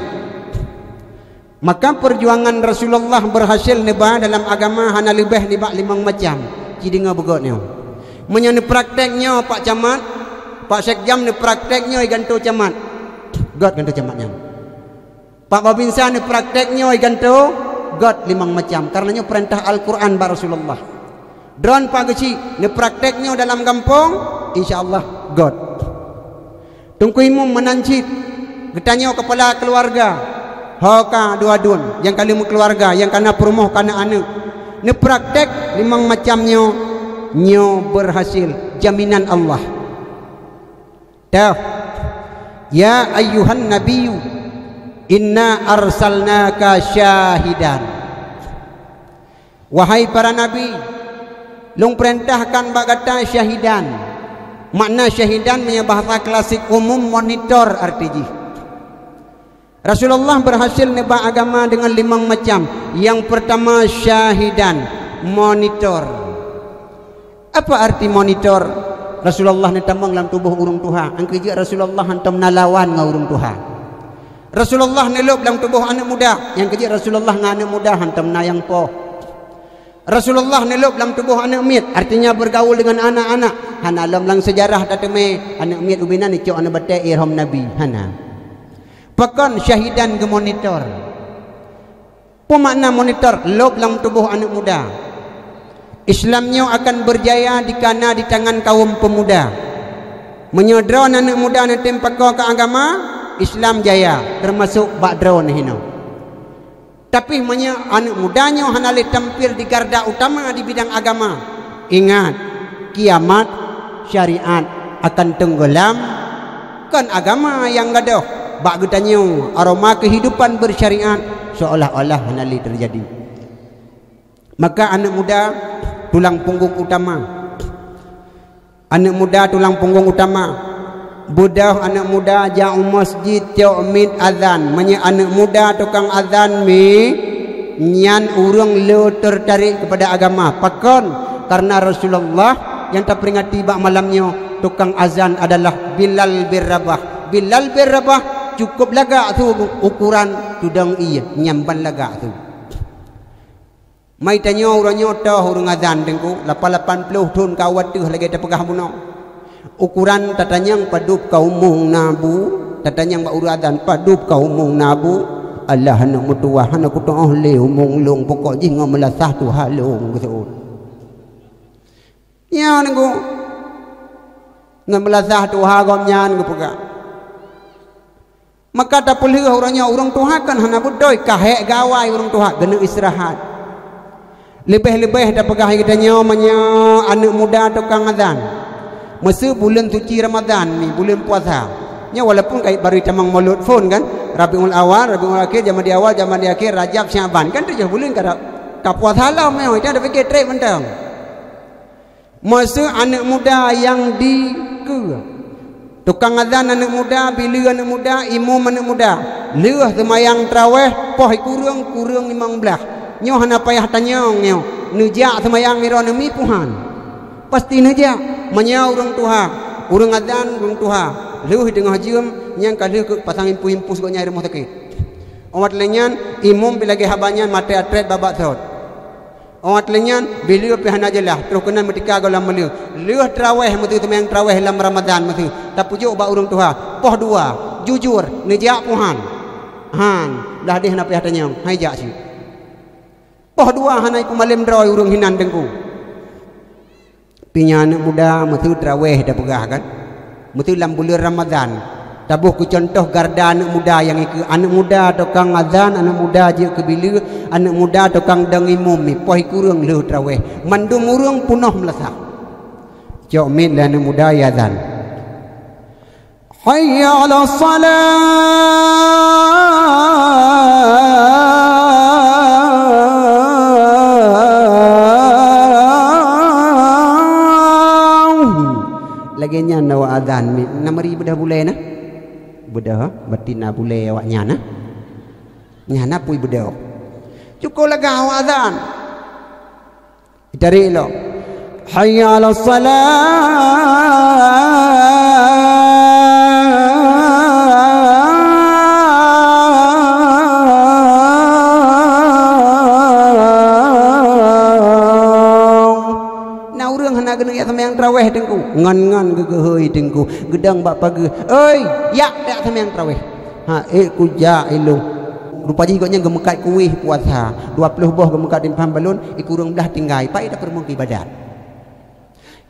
Maka perjuangan Rasulullah berhasil neuba dalam agama hana leubeh nibak limong macam. Ci deungoe beugöt nyoe. Meunyoe neupraktek nyoe Pak Camat, Pak Sekjam neupraktek nyoe i gantoe camat. Göt gantoe camat nyan. Pak Babinsa neupraktek nyoe i gantoe göt limong macam, kareuna nyoe peurintah Al-Quran bak Rasulullah. Droeneuh Pak Geuchik neupraktek nyoe dalam gampông, insya Allah göt. Teungku Imum meunan cit, geutanyoe keupala keuluwarga, ho ka dua dun, nyang ka lheueh meukeuluwarga, nyang ka na peurumoh, ka na aneuk, neupraktek limong macam nyoe, nyoe beurhasil, jaminan Allah. Toh, "Ya ayyuhan nabiyyu, inna arsalnaka syahidan." Wahai para nabi, lôn peurintahkan bak gata syahidan. Makna syahidan meunyoe bahasa klasik umum monitor arti jih. Rasulullah berhasil neuba agama dengan limong macam. Yang pertama syahidan, monitor. Apa arti monitor? Rasulullah neutamong lam tuboh ureueng tuha. Nyang keujeuet Rasulullah hantom na lawan ngon ureueng tuha. Rasulullah neulôb lam tuboh aneuk muda. Nyang keujeuet Rasulullah ngon aneuk muda hantom na nyang poh. Rasulullah neulôb lam tuboh aneuk miet, artinya bergaul dengan anak-anak. Hana lom lam seujarah tateumé aneuk miet ubé na neucok aneuk batèe irhom Nabi. Hana. Pakon syahidan geumonitor. Peue makna monitor? Lôb lam tuboh aneuk muda. Islam nyoe akan berjaya dikana di tangan kaum pemuda. Meunyoe droeneuh aneuk muda neutem pakoe keu agama, Islam jaya, teumasok bak droeneuh hinoe. Tapi meunyoe aneuk muda nyoe hana lé tampil di garda utama di bidang agama, Ingat, kiamat, syariat akan tenggelam, kon agama nyang gadôh. Bak geutanyoe, aroma kehidupan bersyariat seolah-olah hana lé terjadi. Maka aneuk muda tulang punggung utama. Aneuk muda tulang punggung utama. Beudôh aneuk muda jak u masjid cok miet azan. Meunyoe aneuk muda tukang azan mi, nyan ureuëng le tertarik kepada agama. Pakon? Karena Rasulullah nyang taperingati bak malam nyoe, tukang azan adalah Bilal bin Rabah. Bilal bin Rabah cukup lagak su ukuran tudong ie, nyan ban lagak su. Mai tanyoe uroe nyoe toh ureuëng azan Teungku, lapan lapan ploh thon ka wateuh lagée tapeugah bunoe. Ukuran tatanyong padub ka umong na bu, tatanyong bak ureuëng azan padub ka umong na bu. Alah hana meutuwah, hana kutu'oh lé umong lôn, pokok jih ngon meulasah tuha lôn geuseuôt. Nyan Teungku, ngon meulasah tuha gobnyan geupeugah. Maka tapeulheueh uroe nyoe ureuëng tuha kan hana beutôi, ka hék gawai ureuëng tuha, geuneuk istirahat. Leubeh-leubeh tapeugah geutanyoe meunyoe aneuk muda tukang azan. Meuseu buleuen suci Ramadhan ni, buleuen puasa. Nyoe walaupun kai baru tamong mulod phon kan, Rabiul Awal, Rabiul Akhir, Jamadi Awal, Jamadi Akhir, Rajab, Syaban. Kan tujoh buleuen ka, ka puasa lom nyoe, jangan tapiké treb mantong. Meuseu aneuk muda nyang dikeue. Tukang azan aneuk muda, bileue aneuk muda, imum aneuk muda. Lheueh seumayang traweh, poh kureueng, kureueng limong blaih. Nyoe hana payah tanyong nyoe. Neujak seumayang nibak neumi puhan. Pasti neujak. Meunyoe ureuëng tuha, ureuëng azan ureuëng tuha. Lheueh teungoh jeuem, nyang ka lheueh keu pasang impus-impus gobnyan i rumoh sakét. Umat lé nyan, imum pi lagée haba nyan maté atrét babak sot. Umat lé nyan, bileue pi hana jeulaih, troh keunan meutika goh lam meuleueng. Lheueh traweh meuseu seumayang traweh lam Ramadhan meuseu, tapeujok bak ureuëng tuha, poh dua, jujur, neujak puhan. Han, dah deh na payah tanyong, hai jak cit. Poh dua hana ipeumalém droe ureuëng hinan Teungku. Pi nyan aneuk muda meuseu traweh tapeugah kan. Meuseu lam buleuen Ramadhan. Taboh keu cuntoh garda aneuk muda nyang ikeue. Aneuk muda tukang azan, aneuk muda jeuet keu bileue, aneuk muda tukang dong imum mi, poh kureueng lheueh traweh. Mandum ureuëng peunoh meulasah. Cok miet lé aneuk muda i azan. Hayya 'alas shalah. Lagée nyan na awak azan, na meuri beudôh bulée na. Beudôh, batin na bulée awak nyan na. Nyan na pui beudôh. Cukup lagak awak azan. Itarék lom. Hayya 'alas shalah. Na ureuëng hana geuneuk jak seumayang traweh Teungku. Ngon-ngon geugeuhôi Teungku. Geudong bak pageue. Oi, jak dak seumayang traweh. Ha, ék kujak ilong. Rupa jih gobnyan geumeukat kueh puasa. Dua ploh boh geumeukat timphan balon, i kureueng blah tinggai. Pai dak peurumoh keu ibadat.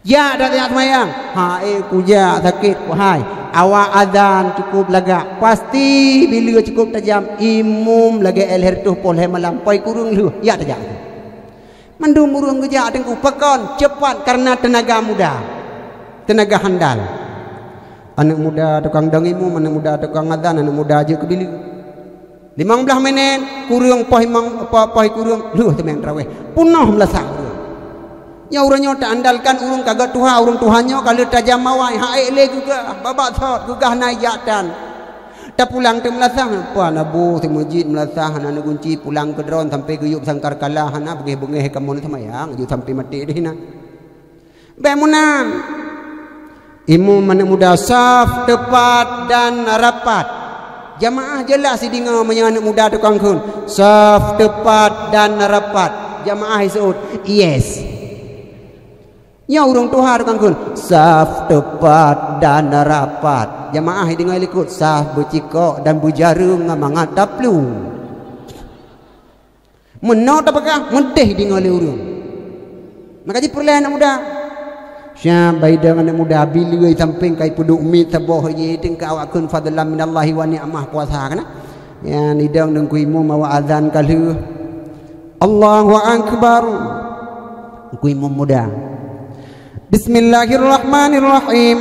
Jak dak jak seumayang. Ha, ék kujak sakét, hai. Awak azan cukup lagak. Pasti bileue cukup tajam. Imum lagée lhée reutôh poh lhée malam. Pai kureueng lheueh. Jak tajak. Mandum ureuëng geujak Teungku pakon, cepat karena tenaga muda, tenaga handal. Aneuk muda tukang dong imum, aneuk muda tukang azan, aneuk muda jeuet keu bileue. Limong blaih minét, kureueng poh imong, poh, poh kureueng, lheueh seumayang traweh. Peunoh meulasah ureuëng. Nyoe ureuëng nyoe taandalkan ureuëng ka gét tuha, ureuëng tuha nyoe ka lheueh tajam awai, han ék lé geugah, babak sot geugah na jak tan. Tapulang teuk meulasah, pan abu si meujid meulasah, hana neugunci, pulang keudroe sampoe geuyue sangkar kala, hana beungéh-beungéh kamoe seumayang, geuyue sampoe maté deh na. Bék meunan. Imum aneuk muda saf teupat dan rapat. Jamaah jeulaih si deungoe meunyoe aneuk muda tukang kheun, saf teupat dan rapat. Jamaah iseuôt, yes. Nyoe ureuëng tuha tukang kheun, saf teupat dan rapat. Jamaah deungoe likot, saf beucikok dan beujareueng ngon mangat taplueng. Meunoe tapeugah, meudeh deungoe lé ureuëng. Maka jipeureulée aneuk muda. Siab baidong aneuk muda, bileue sampéng kai peuduek miet saboh jih, teungka awak kheun fadlan minallahi wa ni'mah puasa kana. Nyan idong deungku imum awak azan ka lheueh. Allahu Akbar. Deungku imum muda. Bismillahirrahmanirrahim.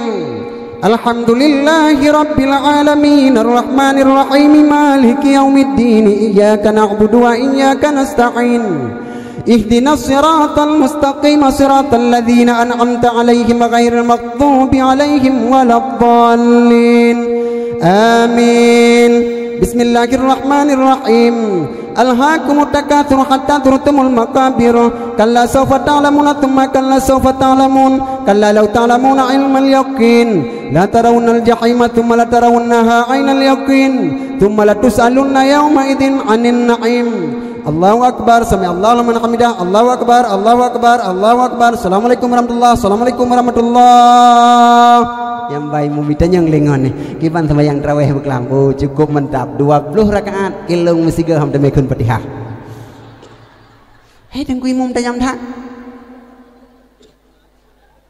Alhamdulillahirabbil alamin, arrahmanirrahim, maliki yaumiddin. Iyyaka na'budu wa iyyaka nasta'in. Ihdinas siratal mustaqim, siratal ladzina an'amta 'alaihim ghairil maghdubi 'alaihim waladdallin. Amin. Bismillahirrahmanirrahim. Alhaakumut takatsur hatta zurtumul maqabir. Kalla saufa ta'lamuna tsumma kalla saufa ta'lamun. Kalla law ta'lamuna ilmal yaqin. La tarawunnal jahima tsumma la tarawunnaha ainal yaqin. Tsumma latus'alunna yauma idzin 'anin na'im. Allahu akbar, sami Allahu liman hamidah. Allahu akbar, Allahu akbar, Allahu akbar. Assalamualaikum warahmatullah, assalamualaikum warahmatullah. Nyang bai mubita nyang lengon ni. Kiban sembahyang tarawih beuklam. Oh, cukup mantap. Dua puluh rakaat. Ilong meusigoe ham teumé kheun Fatihah. Hai, Teungku Imum tajam that.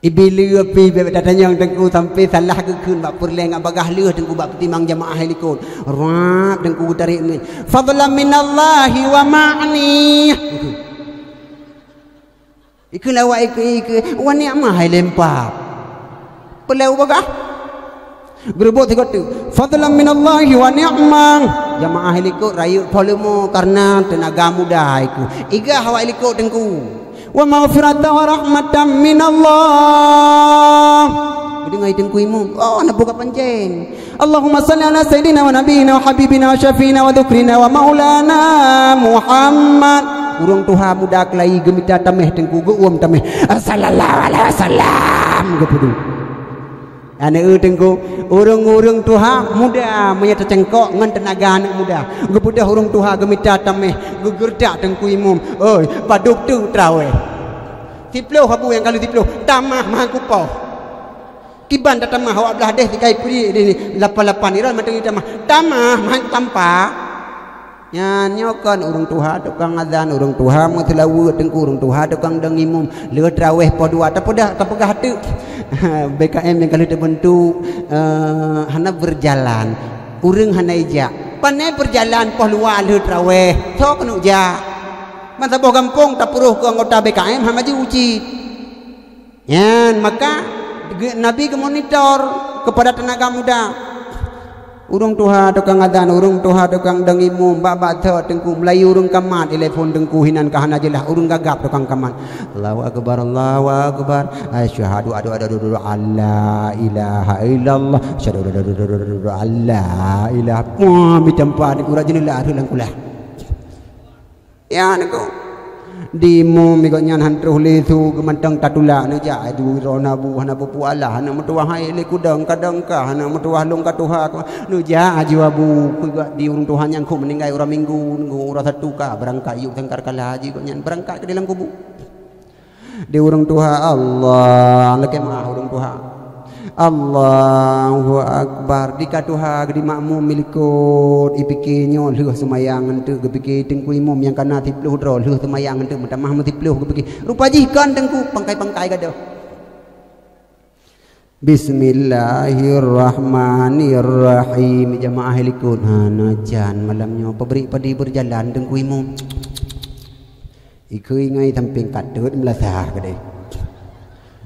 Ibi lheueh pi bèk tatanyong Teungku sampai salah geukheun bak peureulèe ngon bagaih lheueh Teungku bak peutimang jamaah hai likot. Rap Teungku geutarék ngon, "Fadlan minallahi wa ma'ni." Ikheun lawak ikheun, ikheun, "Wa ni'mah hai lempap." Peuleueh bagaih. Geureubeut sigoe teuk. "Fadlan minallahi wa ni'mah." Jamaah likot rayeuk po leumo kareuna teunaga muda ikheun. Igah awak likot Teungku. "Wa maghfiratan wa rahmatan minallah." Geudeungoe Teungku Imum. Oh, na buka pancén. "Allahumma shalli ala sayyidina wa nabiyina wa habibina wa syafi'ina wa dhukrina wa maulana Muhammad." Ureueng tuha muda keulayi geumita tamèh Teungku geuuem tamèh. "Sallallahu alaihi wasallam." Geupeudong. Aneuk Teungku, ureueng-ureueng tuha muda meunyoe teucangkok ngon teunaga aneuk muda. Geubeudôh ureueng tuha geumita tamèh, geugeureutak Teungku Imum. Oi, padub teuk traweh. Siploh abu nyang ka lheueh siploh, tamah meuhan kupoh. Kiban tatamah awak blah deh sikai pri di lapan-lapan iron mantong tamah. Tamah meuhan tampa. Nyan nyoe kon ureueng tuha tukang azan, ureueng tuha meuseulaweuet Teungku, ureueng tuha tukang dong imum. Lheueh traweh poh dua, tapeugah, tapeugah teuk. B K M nyang ka lheueh teubeuntuk, eh, hana beujalan. Ureueng hana ijak. Pane beujalan poh luwa lheueh traweh. Soe keuneuk jak? Ban saboh gampông tapeuroh keu anggota B K M hana maju cit. Nyan, maka ge-, Nabi geumonitor keupada teunaga muda. Ureueng tuha tukang azan, ureueng tuha tukang dong imum, bak-bak thot Teungku, meulayeue ureueng ka mat, telepon Teungku hinan ka hana jeulaih, ureueng gagap tukang ka mat. Allahu akbar, Allahu akbar. Asyhadu, adu, adu, adu, adu, an la ilaha illallah. Asyhadu, adu, adu, adu, adu, adu, an la ilaha. Wah, meutampa di urat jendela, rhot lam kulah. Ya, Teungku. Di imum gobnyan han troh lé su geumantong tatulak, neujak aju droeneuh abu, hana peue-peue alah, hana meutuwah hai lé kudong, kadang ka hana meutuwah lôn ka tuha, neujak aju abu, di ureueng tuha nyang kheun meuninggai uroe Minggu, Minggu uroe Sabtu ka beurangkat, yuk tangkar kala jih gobnyan beurangkat keu di lam kubu. Di ureueng tuha, Allah, lakèe meu'ah ureueng tuha. Allahu akbar. Di ka tuha di makmum likot, ipike nyoe lheueh seumayang eunteuk, geupike Teungku Imum nyang ka na siploh droe lheueh seumayang eunteuk, meutamah meusiploh geupike. Rupa jih kon Teungku, pangkai-pangkai gadoh. Bismillahirrahmanirrahim. Jamaah likot, hana jan malam nyoe pabrik padi beujalan Teungku Imum. Ikheun ingai sampéng ka teuet meulasah keudeh.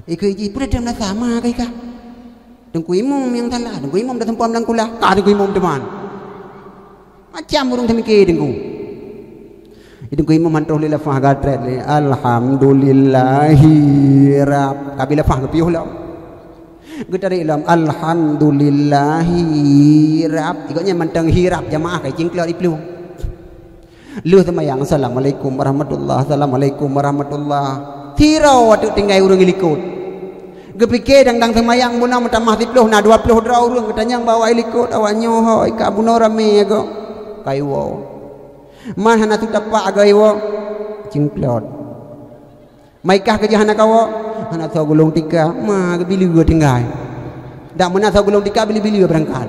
Ikheun jih peue teuet meulasah ma kah ikah. Teungku Imum nyang salah, Teungku Imum dah seumpom lam kulah, ka Teungku Imum teuma. Macam ureueng teumike Teungku. Teungku Imum han troh lé lafah gatrét lé, "Alhamdulillahi Rabb." Kabi lafah geupiôh lom. Geutarék lom, "Alhamdulillahi Rabb." Gobnyan mantong hi Rabb, jamaah kai cingklot iplueng. Lheueh seumayang, "Assalamualaikum warahmatullah, assalamualaikum warahmatullah." Sidroe teuk tinggai ureueng likot. Geupike dang-dang seumayang bunoe meutamah siploh na dua ploh droe ureueng, geutanyong bak awak likot, awak nyoe hôi ka bunoe ramé agoe. Ka iwoe. Man hana su tapak agoe iwoe. Cingklot. Mai kah keujah hana kawoe, hana soe gulong tika, ma geubileue tinggai. Dak meunan soe gulong tika, bileue-bileue beurangkat.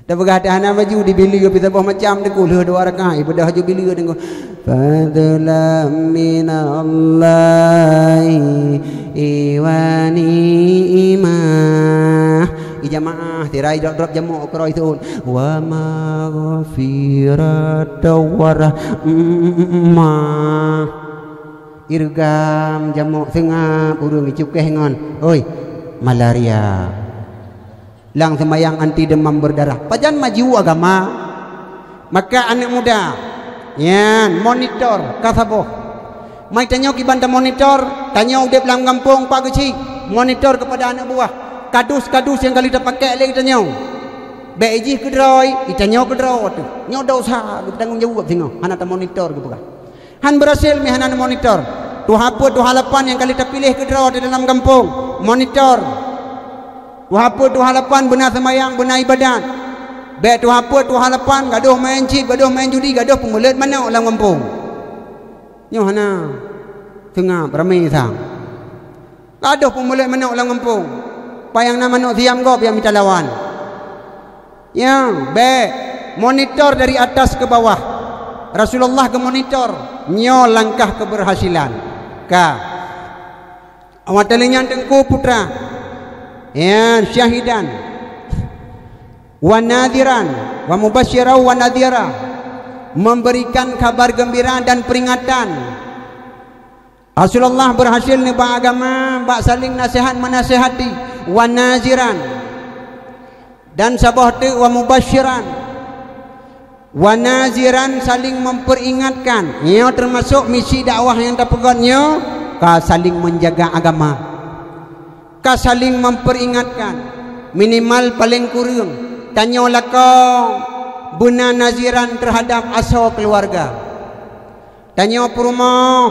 Tapeugah teuh hana maju, dibileue pih saboh macam Teungku, lheueh dua rakaat, ibeudôh aju bileue Teungku. Fadlan minallahi wa ni'mah. Ijamaah, tirai drop-drop jamok keuroi seuôn. Wa maghfiratan wa rahmah. Irgam jamok seungab ureuëng icukéh ngon, oi, malaria. Lam seumayang anti demam berdarah. Pajan maju agama. Maka aneuëk muda, nyan, monitor ka saboh. Mai tanyoe kiban tamonitor, tanyoe udeb lam gampông pak geuchik, monitor keupada aneuëk buah. Kadus-kadus nyang ka lheueh tapakèk lé geutanyoe, bék jih keudroe, geutanyoe keudroe teuh. Nyoe desya, geutanggong jaweueb singoh, hana tamonitor geupeugah. Han beurhasil meuhana neumonitor. Tuha peuet, tuha lapan nyang ka lheueh tapiléh keudroe di dalam gampông, monitor. Tuha peuet, tuha lapan beuna seumayang, beuna ibadat. Bék tuha peuet, tuha lapan gadôh maén chip, gadôh maén judi, gadôh peumuleuet manok lam gampông. Nyoe hana seungab ramé sang. Gadôh peumuleuet manok lam gampông. Payang na manok siam gob nyang mita lawan. Ya, bék. Monitor dari atas ke bawah. Rasulullah geumonitor. Nyoe langkah keberhasilan. Ka. Awak teulinyan teungku putra. Ya, syahidan. Wa nadhiran. Wa mubasyiran wa nadhira. Memberikan kabar gembira dan peringatan. Rasulullah beurhasil neuba agama bak saléng naseuhat meunaseuhati, wa nadhiran, dan saboh teuk wa mubasyiran, wa nadhiran saléng meupeuriingatkan. Nyoe teumasok misi dakwah nyang tapeugöt nyoe, ka saléng meunjaga agama, ka saléng meupeuriingatkan. Minimal paleng kureueng tanyoe lakoe beuna nadhiran teuhadab asoe keuluwarga. Tanyoe peurumoh,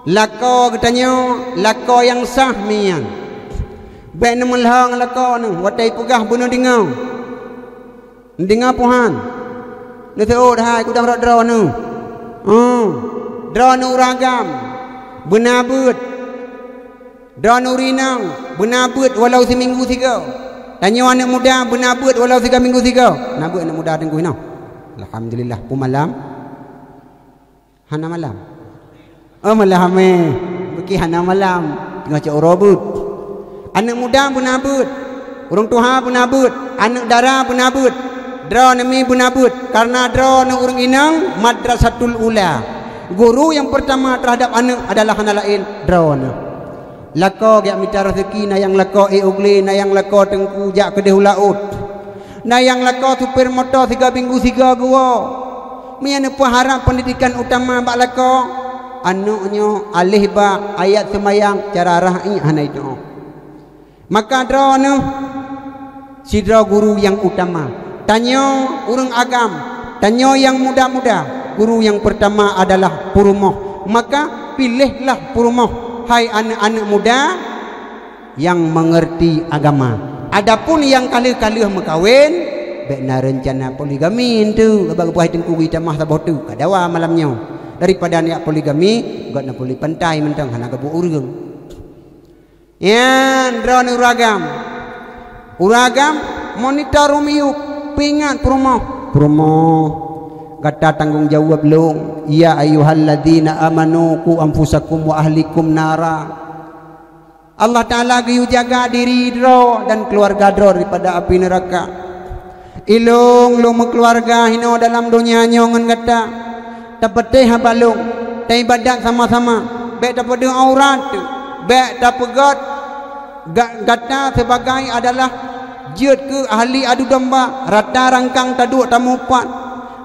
lakoe geutanyoe lakoe nyang sah mian. Bék neumeulhong lakoe neuh watée ipeugah beuneudeungoe. Neudeungoe puhan. Neuseuôt hai kudang rot droeneuh. Hmm. Droeneuh ureuëng agam. Beuna beuet. Droeneuh ureuëng inong. Beuna beuet walau siminggu sigoe. Tanyoe aneuëk muda beuna beuet walau siga minggu sigoe. Na beuet aneuëk muda teungku inoe. Alhamdulillah, peumalam. Hana malam. Oh, malam hamé. Beuki hana malam. Teungoh cok uroe beuet. Aneuëk muda beuna beuet. Ureuëng tuha beuna beuet. Aneuëk dara beuna beuet. Droeneuh mi beuna beuet. Karena droeneuh ureuëng inong madrasatul ula. Guru yang pertama terhadap aneuëk adalah hana laén droeneuh. Lakoe geujak mita raseuki, na nyang lakoe ék u glé, na nyang lakoe teungku jak keudeh u laôt. Na nyang lakoe supir moto siga minggu siga geuwoe. Meunyoe neupeuharab peundidikan utama bak lakoe, aneuëk nyoe aléh ba ayat seumayang cara rah iék hana jitu'oh. Maka droeneuh sidroe guru nyang utama. Tanyoe ureuëng agam, tanyoe nyang muda-muda, guru nyang peurtama adalah peurumoh. Maka piléhlah peurumoh, hai aneuëk-aneuëk muda nyang meungeurti agama. Adapun nyang ka lheueh-ka lheueh meukawen, bék na reuncana poligami enteuk, bak geupeugah teungku geutamah saboh teuk, ka dawa malam nyoe. Daripada neujak poligami, göt na poli pantai mantong hana geubuet ureuëng. Nyan droeneuh ureuëng agam. Ureuëng agam monitor ureuëng miyueb, peuingat peurumoh. Peurumoh, gata tanggong jaweueb lôn. Ya ayyuhalladzina amanu qu anfusakum wa ahlikum nara. Allah Taala geuyue jaga diri droe dan keuluwarga droe daripada api neuraka. Ilôn lôn meukeuluwarga hinoe dalam donya nyoe ngon gata. Tapatéh haba lôn, taibadat sama-sama, bék tapeudeueng aurat, bék tapeugöt ga-, gata sibagai adalah jeuet keu ahli adu domba, rata rangkang taduek tamupat,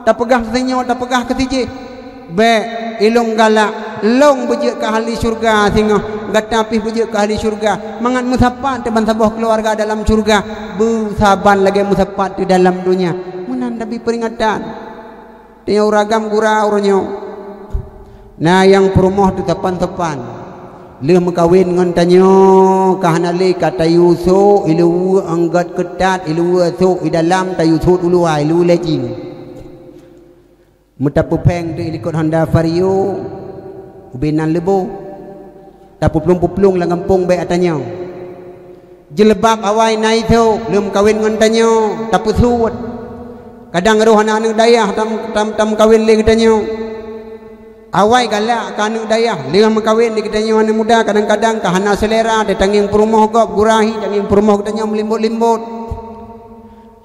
tapeugah keu sinyoe, tapeugah keu sijih. Bék, ilôn galak, lôn beujeuet keu ahli syeuruga singoh, gata pih beujeuet keu ahli syeuruga, mangat meusapat teuh ban saboh keuluwarga dalam syeuruga, beusaban lagée meusapat teuh dalam donya. Meunan Nabi peuringatan. Tanyoe ureuëng agam gura uroe nyoe. Na nyang peurumoh teuh sapan-sapan. Lheueh meukawen ngon tanyoe ka hana lé ka tayue sôk, iluweue anggôt keutat, iluweue sôk i dalam, tayue sôk u luwa, iluweue lé jih. Meutapeupéng teuh ilikot Honda Vario, ubé nan leuboh. Tapeuplueng-peuplueng lam gampông bék ata nyoe. Jilbab awai na itôk, lheueh meukawen ngon tanyoe, tapeusuet. Kadang roh aneuk-aneuk dayah tam, tam, tam kawen lé geutanyoe. Awai galak keu aneuk dayah, lheueh meukawen lé geutanyoe aneuk muda, kadang-kadang ka hana seulera, tatangieng peurumoh gob, gura hi tangieng peurumoh geutanyoe meulimbot-limbot.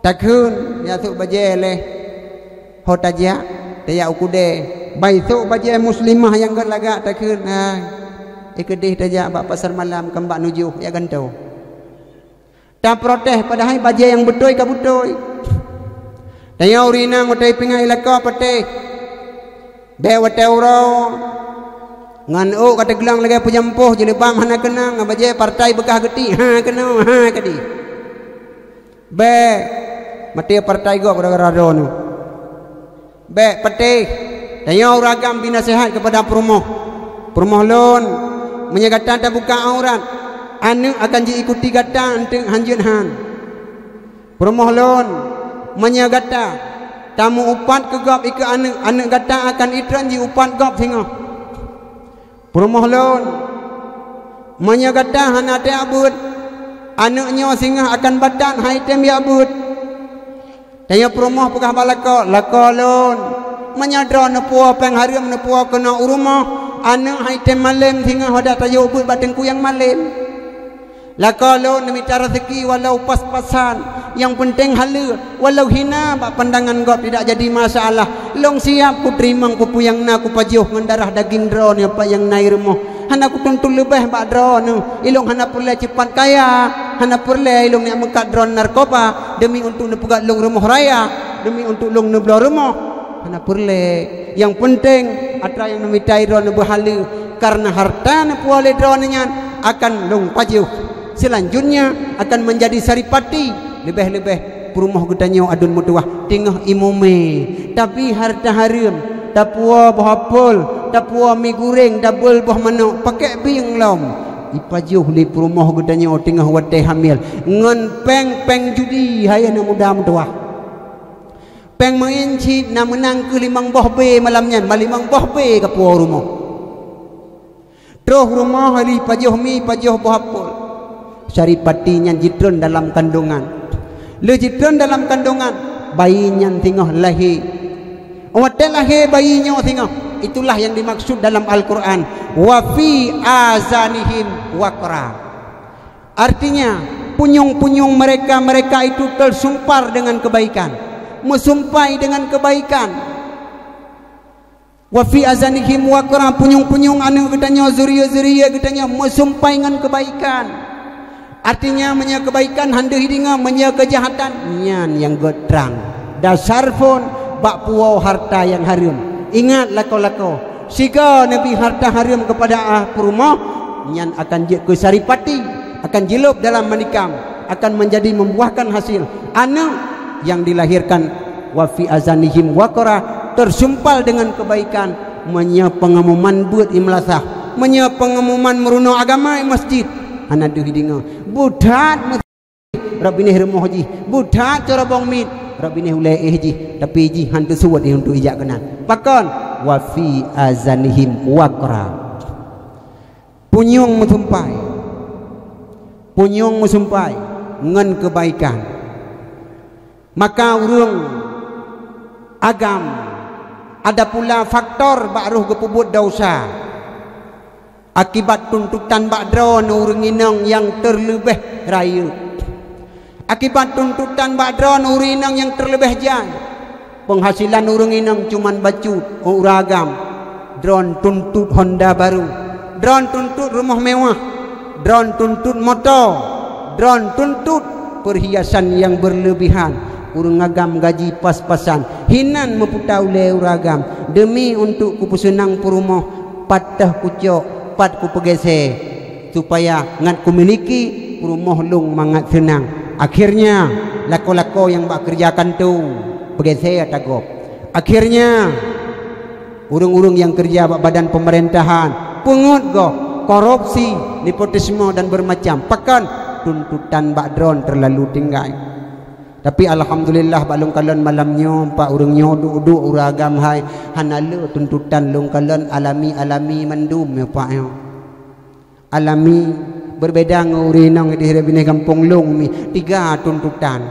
Takheun, ya sôk bajée lé. Ho tajak, tajak u keudée, Baisok bajée muslimah nyang gét lagak takheun, hai, eh, keudeh tajak bak pasar malam, keu bak nujoh jak gantoe. Taprotes, padahai bajée nyang beutôi ka beutôi. Tanyoe ureueng inong watée pingai lakoe patéh. Bék watée uroe ngon ôk ka teuglong lagée peujampôh, jilbab hana keunong, bajée partai beukah geuti, ha keunoe, ha keudeh. Bék maté partai gob gara-gara droeneuh. Bék patéh. Tanyoe ureueng agam bri naseuhat keupada peurumoh. Peurumoh lôn, meunyoe gata tabuka aurat, aneuëk akan jiikuti gata eunteuk hanjeuet han. Peurumoh lôn, meunyoe gata tameuupat keu gob ikeue aneuëk, aneuëk gata akan itreun jiupat gob singoh. Peurumoh lôn, meunyoe gata hana tajak beuet, aneuëk nyoe singoh akan batat han item jak beuet. Tanyoe peurumoh peugah bak lakoe, "Lakoe lôn, meunyoe droeneuh neupuwoe péng hareuem neupuwoe keunoe u rumoh, aneuëk han item malém singoh hadak tajok beuet bak teungku nyang malém." Lakoe lôn neumita raseuki walau pas-pasan, nyang peunteng haleue, walau hina bak pandangan gob tidak jadi masalah. Lôn siab kuteurimong peue-peue nyang na kupajoh ngon darah daging droeneuh pat nyang na i rumoh. Hana kutuntut leubeh bak droeneuh, ilôn hana peureulée ceupat kaya, hana peureulée ilôn neuk meukat droeneuh narkoba demi untuk neupeugét lôn rumoh raya, demi untuk lôn neubloe rumoh. Hana peureulée. Nyang peunteng, atra nyang neumita droeneuh beuhaleue, kareuna hareuta neupuwoe lé droeneuh nyan akan lôn pajoh. Seulanjutnya akan meunjadi saripati, leubeh-leubeh peurumoh geutanyoe aduen meutuwah teungoh ié mumé. Tapi hareuta hareuem, tapuwoe boh apel, tapuwoe mi gureng, tabel boh manok, pakek bieng lom. Ipajoh lé peurumoh geutanyoe teungoh watée hamil ngon péng-péng judi, hai aneuëk muda meutuwah. Péng meu'en cit na meunang keu limong boh B malam nyan, ma limong boh B ka puwoe rumoh. Troh rumoh lheueh pajoh mi, pajoh boh apel. Saripati nyan jitreun dalam kandongan. Lheueh jitreun dalam kandongan, bayi nyan singoh lahé. Watée lahé bayi nyoe singoh, itulah yang dimaksud dalam Al-Quran, "Wa fi azanihim waqra." Artinya, punyueng-punyueng mereka-mereka itu tersumpar dengan kebaikan, meusumpai dengan kebaikan. "Wa fi azanihim waqra," punyueng-punyueng aneuëk geutanyoe, zuriat-zuriat geutanyoe meusumpai ngon kebaikan. Artinya, meunyoe kebaikan han deuh ideungoe, meunyoe keujahatan, nyan nyang gét trang. Dasar phon bak puwoe hareuta nyang hareuem. Ingat lakoe-lakoe, sigoe neubi hareuta hareuem keupada peurumoh, nyan akan jeuet keu saripati, akan jilôb dalam manikam, akan meunjadi membuahkan hasil. Aneuëk nyang dilahirkan, "Wa fi azanihim waqra," tersumpal dengan kebaikan. Meunyoe peungumuman beuet i meulasah, meunyoe peungumuman meurunoe agama i masjid, hana deuh ideungoe. Butat Rab binéh rumoh jih, butat corobong miet, rab binéh ulée éh jih, tapi jih han teusuet untuk ijak keunan. Pakon? "Wa fi azanihim waqra." Punyueng meusumpai. Punyueng meusumpai ngon keubaikan. Maka ureuëng agam, ada pula faktor bak roh geupeubuet desya. Akibat tuntutan bak droeneuh ureuëng inong nyang teuleubeh rayeuk. Akibat tuntutan bak droeneuh ureuëng inong nyang teuleubeh jai. Peunghasilan ureuëng inong cuman bacut, ureuëng agam. Droeneuh tuntut honda barô. Droeneuh tuntut rumoh mewah. Droeneuh tuntut moto. Droeneuh tuntut peurhiasan nyang beureulebihan. Ureuëng agam gaji pas-pasan. Hinan meuputa ulée ureuëng agam. Demi untuk kupeuseunang peurumoh. Pat teuh kucok, pat kupeugeusée, supaya ngat kumiliki peurumoh lôn mangat seunang. Akhirnya, lakoe-lakoe nyang bak keureuja kantô peugeusée ata gob. Akhirnya, ureuëng-ureuëng nyang keureuja bak badan peumeurintah peungeut gob, korupsi, nepotisme dan beureumacan. Pakon? Tuntutan bak droeneuh teulalu tinggai. Tapi alhamdulillah, bak lôn kalon malam nyoe, pat ureuëng nyoe duek-duek ureuëng agam hai, hana le tuntutan lôn kalon alami-alami mandum nyoe pat nyoe. Alami, berbeda ngon ureuëng inong di rab binéh gampông lôn mi, tiga tuntutan.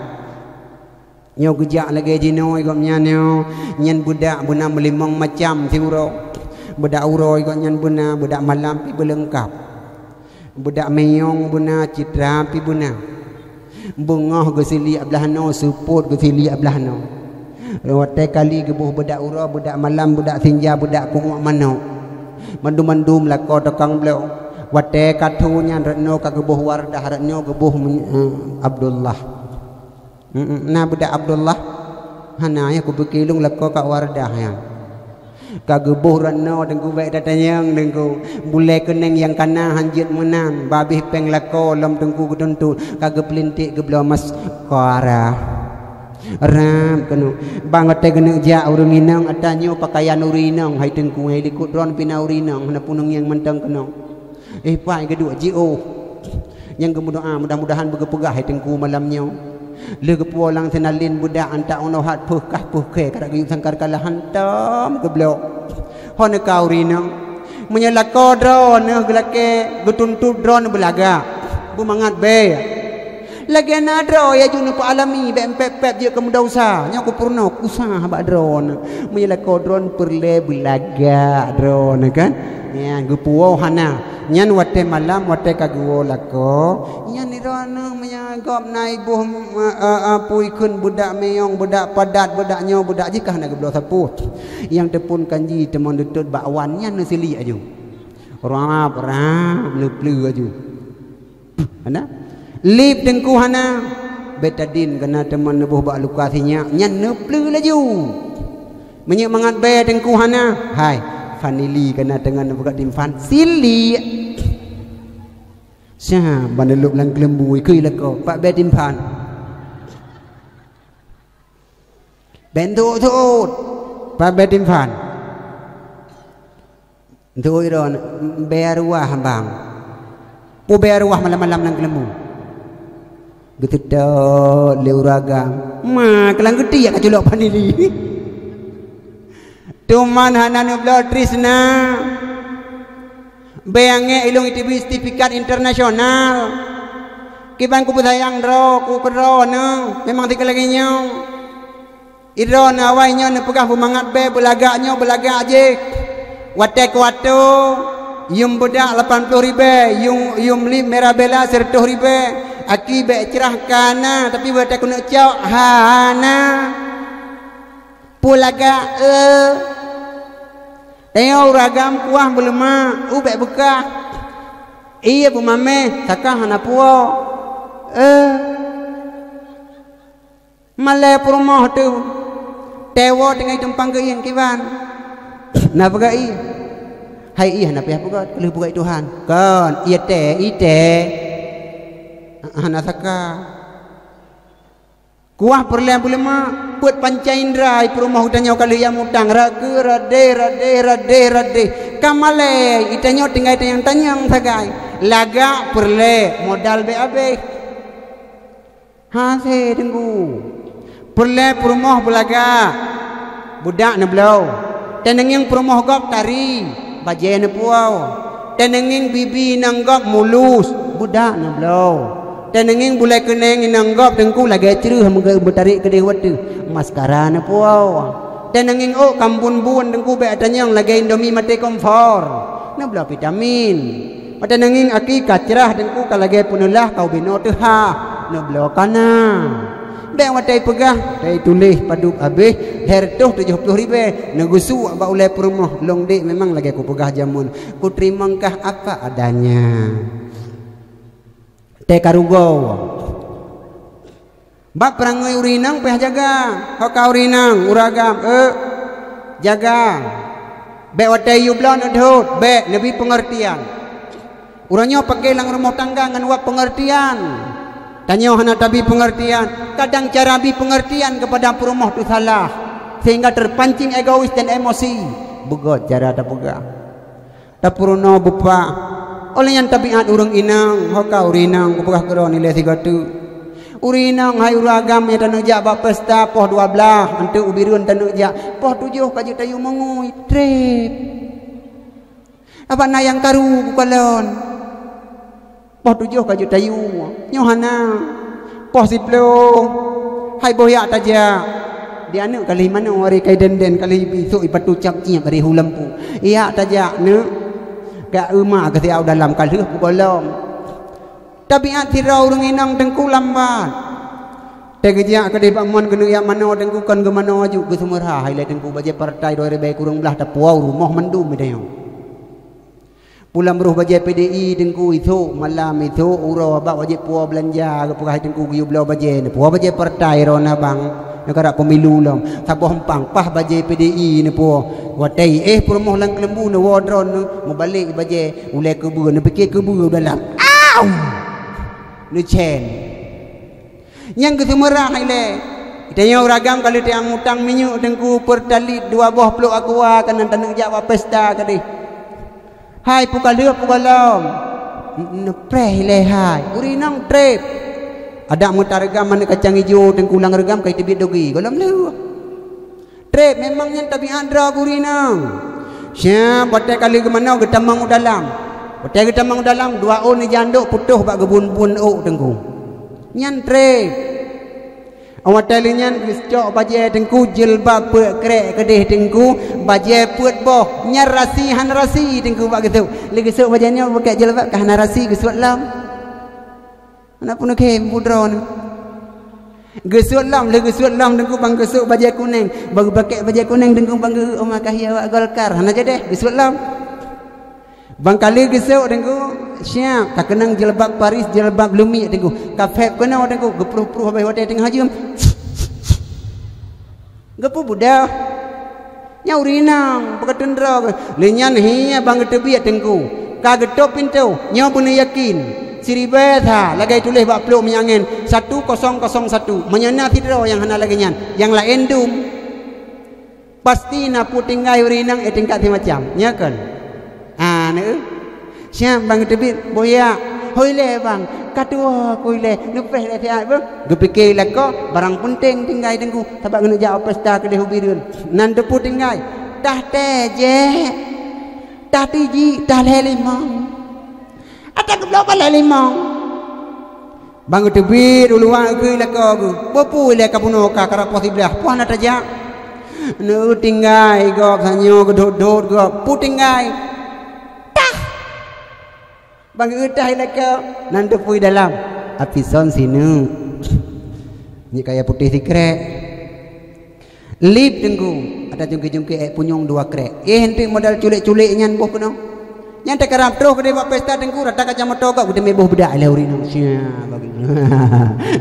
Nyoe geujak lagée jinoe gobnyan nyoe, nyan beudak beuna meulimong macam siuroe. Beudak uroe gobnyan beuna, beudak malam pi beuleungkab. Beudak miyueng beuna, citra pi beuna. Beungoh geusiliek blah noe, seupôt geusiliek blah noe. Watée kali geuboh beudak uroe, beudak malam, beudak sinja, beudak ku'uek manok. Mandum-mandum lakoe tukang bloe. Watée ka tho nyan, rot nyoe ka geuboh Wardah, rot nyoe geuboh, eh, Abdullah. Mm-mm, na beudak Abdullah? Hana, ya, kupike lôn lakoe ka Wardah nyan. Ka geuboh rot nyoe, Teungku, bék tatanyong, Teungku. Bulée keuneng nyang kana han jeuet meunan, babeh péng lakoe lom Teungku geutuntot, ka geupeulinték geubloe maskara. Rab keunoe. Bang watée geuneuk jak ureuëng inong, ata nyoe pakaian ureuëng inong, hai Teungku, hai likot droeneuh pih na ureuëng inong, hana punong nyang mantong keunoe. Eh, pai geuduek jiôh. Nyang geumeudoa, mudah-mudahan beugeupeugah hai Teungku malam nyoe. Lheueh geupuwoe lam sinalin beudak antak unoe hat peuh kah peuh khée, karak geuyue sangkar kalah hantom geubloe. Hon ka ureuëng inong. Meunyoe lakoe droeneuh geulakée, geutuntot droeneuh beulagak, beumangat bée. Lagée na droe ya ju neupeualami bék pép-pép jeuet keu meudesya. Nyoe kupeurunoe usah bak droeneuh. Meunyoe lakoe droeneuh peureulée beulagak droeneuh kan. Nyan geupuwoe hana. Nyan watée malam, watée ka geuwoe lakoe, nyan droeneuh meunyoe gob na iboh, eh, eh, eh, pui kheun beudak miyueng, beudak padat, beudak nyoe, beudak jih ka hana geubloe sapeue. Nyang teuphon kanji teuma neutot bak wan, nyan neusiliek aju. Rab, rab, neupleue aju. Hana? Lip Teungku hana. Betadin kana teuma neuboh bak luka sinyak, nyan neupleue laju. Meunyoe mangat bée Teungku hana, hai, vanili kana teungoh neupeugah timphan, siliek. Sa ban neulop lam keuleumbu, ikheun lakoe, pat bée timphan. Bék neuseuôt-seuôt, pat bée timphan. Neuseuôt droeneuh, bée arwah bang. Peue bée arwah malam-malam lam keuleumbu? Geuseutôt lé ureuëng agam. Ma, keulang geuti jak ka culok vanili. Teuma hana neubloe trisna. Bék angék ilôn iteubiet sertifikat internasional. Kiban kupeusayang droe, ku keudroe neuh, memang sikeuh lagée nyoe. Idroe neuh awai nyoe neupeugah beumangat bée, beulagak nyoe, beulagak jih. Watée kuatoe, yum beudak lapan ploh ribée, yum, yum lip Mirabella sireutôh ribée, aki bék crah kana, tapi watée keuneuk cok, hana. Peue lagak, eh. Tanyoe ureuëng agam kuah beuleumak, u bék beukah. Ié beumameh, saka hana puwoe. Eh. Malée peurumoh teuh. Tewo teungoh tumpang geuieng kiban. Na peugah ié. Hai ié hana payah peugah, lheueh peugah Tuhan. Kon, ié tée, ié tée. Hana saka. Kuah peureulée beuleumak, peuet panca indra, i peurumoh geutanyoe ka lheueh nyang mutang, rageue, radeh, radeh, radeh, radeh. Ka malée, geutanyoe tinggai tanyong-tanyong sagai. Lagak peureulée, modal bék abéh. Hase Teungku. Peureulée peurumoh beulagak, beudak neubloe. Teuneungieng peurumoh gob tari, bajée neupuwoe. Teuneungieng bibi inong gob mulus, beudak neubloe. Teuneungieng bulée keuneng inong gob Teungku lagée creueh meuge-, meutarek keudeh watée, maskara neupuwoe. Teuneungieng ôk ka meubun-bun Teungku bék atanyong lagée Indomie maté kompor, neubloe vitamin. Watée neungieng aki ka crah Teungku ka lagée peuneulah ka ubinoe teuhah, neubloe kana. Bék watée peugah, watée tuléh padub abéh, lhée reutôh tujoh ploh ribée, neugeusuek bak ulée peurumoh, lôn dék memang lagée kupeugah jameun, kuteurimong kah apa adanya. Tée ka rugoe. Bak peurangui ureuëng inong payah jaga. Ho ka ureuëng inong, ureuëng agam, eh, jaga. Bék watée yub lon neudhôt, bék, neubi peungeurtian. Uroe nyoe paké lam rumoh tangga ngon wab peungeurtian. Tanyoe hana tabi peungeurtian, kadang cara bi peungeurtian keupada peurumoh teuh salah, sehingga terpancing egois dan emosi. Beugét cara tapeugah. Tapeurunoe beupah. Óh lheueh nyan tabiát ureuëng inong, ho ka ureuëng inong kupeugah keudroe nilai sigoe teuk. Ureuëng inong hai ureuëng agam nyang taneuk jak bak pesta poh dua blaih, eunteuk u Bireuen taneuk jak, poh tujoh ka jeuet tayue meungui, treb. Abak na nyang karu kukalon. Poh tujoh ka jeuet tayue, nyoe hana. Poh siploh, hai boh jak tajak. Di aneuëk ka lheueh manoe, ari ka idenden, ka lheueh bisôk ipatu cap-ciep ari hu lampu. Jak tajak, neuk. Ka euma keu siat u dalam ka lheueh kugohlom. Tabiát sidroe ureuëng inong Teungku lambat. Teugeujak keudeh bak mon keuneuk jak manoe Teungku, kon geumanoe aju, geuseumeurah ilée Teungku, bajée partai dua ribée kureueng blaih tapuwoe rumoh mandum i tanyoe. Pulang beuroh bajée P D I Teungku, isok malam, isok uroe bak wajéb puwoe beulanja, geupeugah Teungku geuyue bloe bajée, neupuwoe bajée partai droeneuh bang, neukarap pemilu lom. Saboh empang paih bajée P D I neupuwoe. Watée éh peurumoh lam keuleumbu neuwoe droeneuh, meubalek bajée, ulée keubeue, neupike keubeue dalam. Au! Neucen. Nyang geuseumeurah ilée. Tanyoe ureueng agam ka lheueh teuang utang minyeuk Teungku, Pertalite dua boh plôk Aqua, keunan taneuk jak bak pesta keudeh. Hai, peue ka lheueh, peue gohlom? N-, neupreh ilée hai. Ureueng inong treb. Adak meutareuga manök kacang ijo Teungku, lam reugam ka jiteubiet doge. Gohlom lheueh. Treb, memang nyan tabiat droe geuh ureueng inong. Siap, watée ka lheueh geumanoe geutamong u dalam. Watée geutamong u dalam, dua ôn ija andok putôh bak geubun-bun ôk Teungku. Nyan treb. Watée lheueh nyan geusok bajée Teungku, jilbab peuet krek keudeh Teungku, bajée peuet boh. Nyan rasi hana rasi Teungku bak geusok. Lé geusok bajée nyoe bukét jilbab ka hana rasi, geusuet lom. Hana peunuh khem, budroe nyoe. Geusuet lom, lheueh geusuet lom Teungku ban geusok bajée kunéng. Ban geupakèk bajée kunéng Teungku ban geu-, oma kahia awak Golkar. Hana jadeh, geusuet lom. Ban ka lheueh geusok Teungku, siap, ka keunong jilbab Paris, jilbab lumiek Teungku. Ka phép keunoe Teungku, geupruh-pruh habéh watée teungoh jeuem. Geupeubuda. Nyan ureueng inong, beukeuteueng droe geuh. Lé nyan hi ban geuteubiet Teungku. Ka geutôp pintoe, nyoe beuneuyakin. Siribée that, lagée tuléh bak plôk minyeuk angén, satu kosong kosong satu. Meunyoe na sidroe nyang hana lagée nyan, nyang laén dum. Pasti na peue tinggai ureueng inong, eh, tingkat simacam. Nyo kon? Ah, na, eh? Siap ban geuteubiet, boh yak. Hôi lé bang, ka tuwoe ku ilée, neupreh lé siat beuh. Geupike lakoe, barang peunteng tinggai Teungku, sabab keuneuk jak u pesta keudeh u Bireuen. Nan teupeue tinggai, tah tée jek, tah tiji, tah lhée limong. Ata geubloe ban lhée limong. Ban geuteubiet u luwa geukheun lakoe geuh, "Peue-peue ilée ka bunoe ka, karap poh siblaih, peue hana tajak?" Neu tinggai gob, tanyoe geudhot-dhot gob, "Peue tinggai?" Tah! Ban geueutah ilée keu nan teupeue dalam, api son sineuk. Nyoe kaya putéh sikrek. Lip Teungku, ata jungke-jungke ék punyueng dua krek. Eh, enteuk modal culek-culek nyan boh keunoe. Nyan takarab troh keudeh bak pesta Teungku, rata kaca moto gob geuteumé boh beudak ilée ureueng inong sia bagi.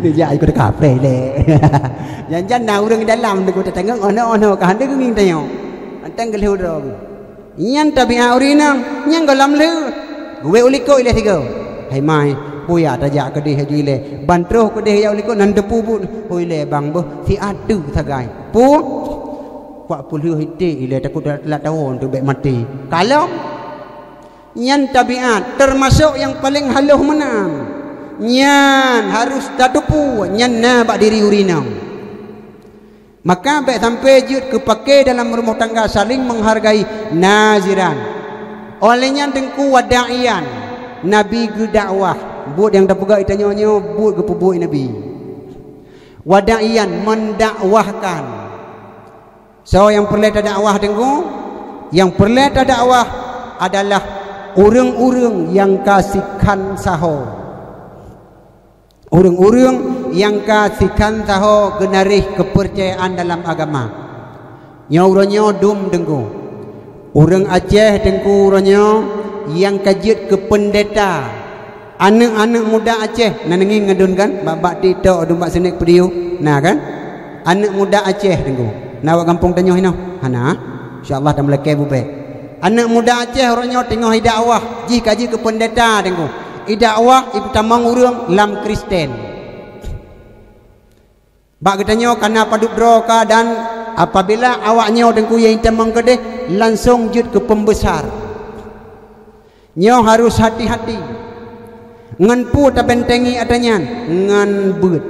Neujak ikot kapreh ilée. Jan-jan na ureueng dalam Teungku tatangong ono-ono ka hana geungieng tanyoe. Mantong geulheueh droe geuh. Nyan tabiat ureueng inong, nyang gohlom lheueh. Geuwék u likot ilée sigoe. "Hai mai, peue yak tajak keudeh aju ilée?" Ban troh keudeh jak u likot nan teupeue buet. "Hôi lé bang beuh, siat teuk sagai." "Peue?" "Kuak peulheueh iték ilée, takot teulat tawoe teuk bék maté." Kalon. Nyan tabiat, teumasok nyang paleng halôh meunan. Nyan harôh tateupeue, nyan na bak diri ureueng inong. Maka bék sampai jeuet keu paké dalam rumoh tangga, saling menghargai, naziran. Óh lheueh nyan Teungku, wada'iyan, Nabi geudakwah. Buet nyang tapeugah geutanyoe nyoe buet geupeubuet Nabi. Wada'iyan, mendakwahkan. Soe nyang peureulée tadakwah Teungku? Nyang peureulée tadakwah adalah ureueng-ureueng nyang ka sikhan saho. Ureueng-ureueng nyang ka sikhan saho geunaréh keupeucayaan dalam agama. Nyoe uroe nyoe dum Teungku. Ureueng Aceh Teungku uroe nyoe nyang ka jeuet keu peundeta. Aneuëk-aneuëk muda Aceh, na neungieng ngon dum kan? Bak-bak TikTok, dum bak snack video. Na kan? Aneuëk muda Aceh Teungku. Na bak gampông tanyoe hinoe? Hana. Insya Allah tameulakée bubée. Aneuëk muda Aceh uroe nyoe teungoh jidakwah, jih ka jeuet keu peundeta Teungku. Jidakwah, jipeutamong ureuëng lam Kristen. Bak geutanyoe ka na padub droe ka, dan apabila awak nyoe Teungku nyang jitamong keudeh, langsong jeuet keu peumbesar. Nyoe harôh hati-hati. Ngon peue tabentengi ata nyan? Ngon beuet.